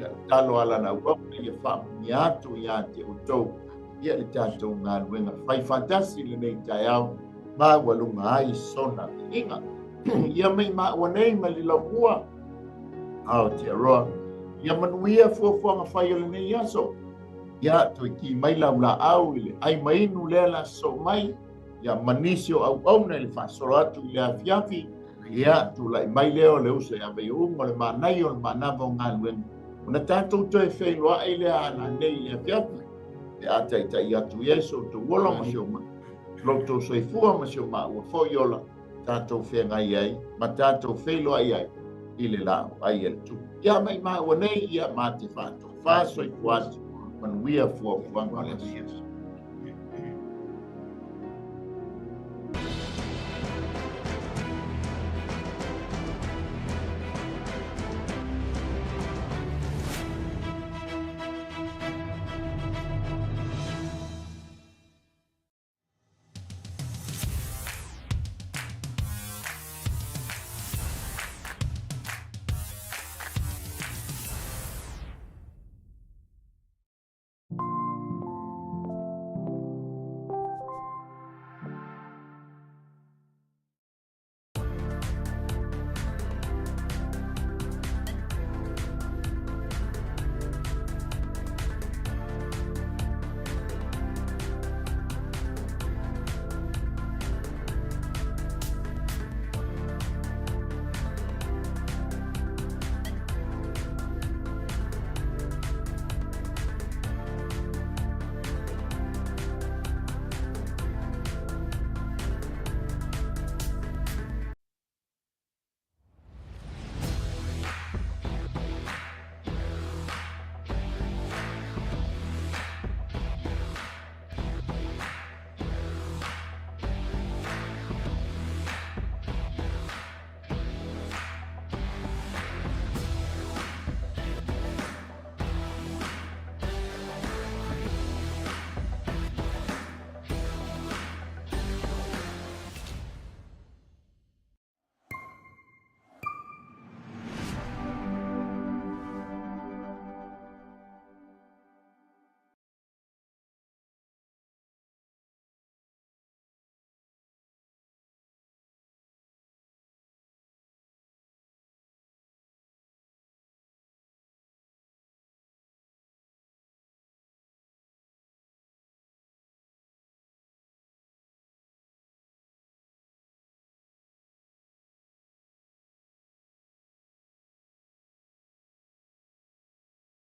Ia talo ala na uauna ia faamanuia atu ia te outou ia le tatou galuega fai faatasi lenei taeao ma ua luga ai sona viiga. Ia mai maua nei ma le laumua Aotearoa. Ia manuia fuafuaga fai o lenei aso. Ia toe ki mai lau laau i le ai mainu lea la soo mai. Ia manisi o auauna i le faasolo atu i le afiafi. Ia tulai mai lea o le uso ia vaiuga o le manai o le manava o galuega. Ona tatou toe feiloai lea ala nei i le afiafi. E a taitai atu i ai so outou ola ma si o loutou soifua ma si o maua foi ola tatou feagai ai ma tatou feiloai ai i le laau ai e le tupu. Ia mai maua nei ia ma te faatofā soifua atu manuia fuafuaga o le aso.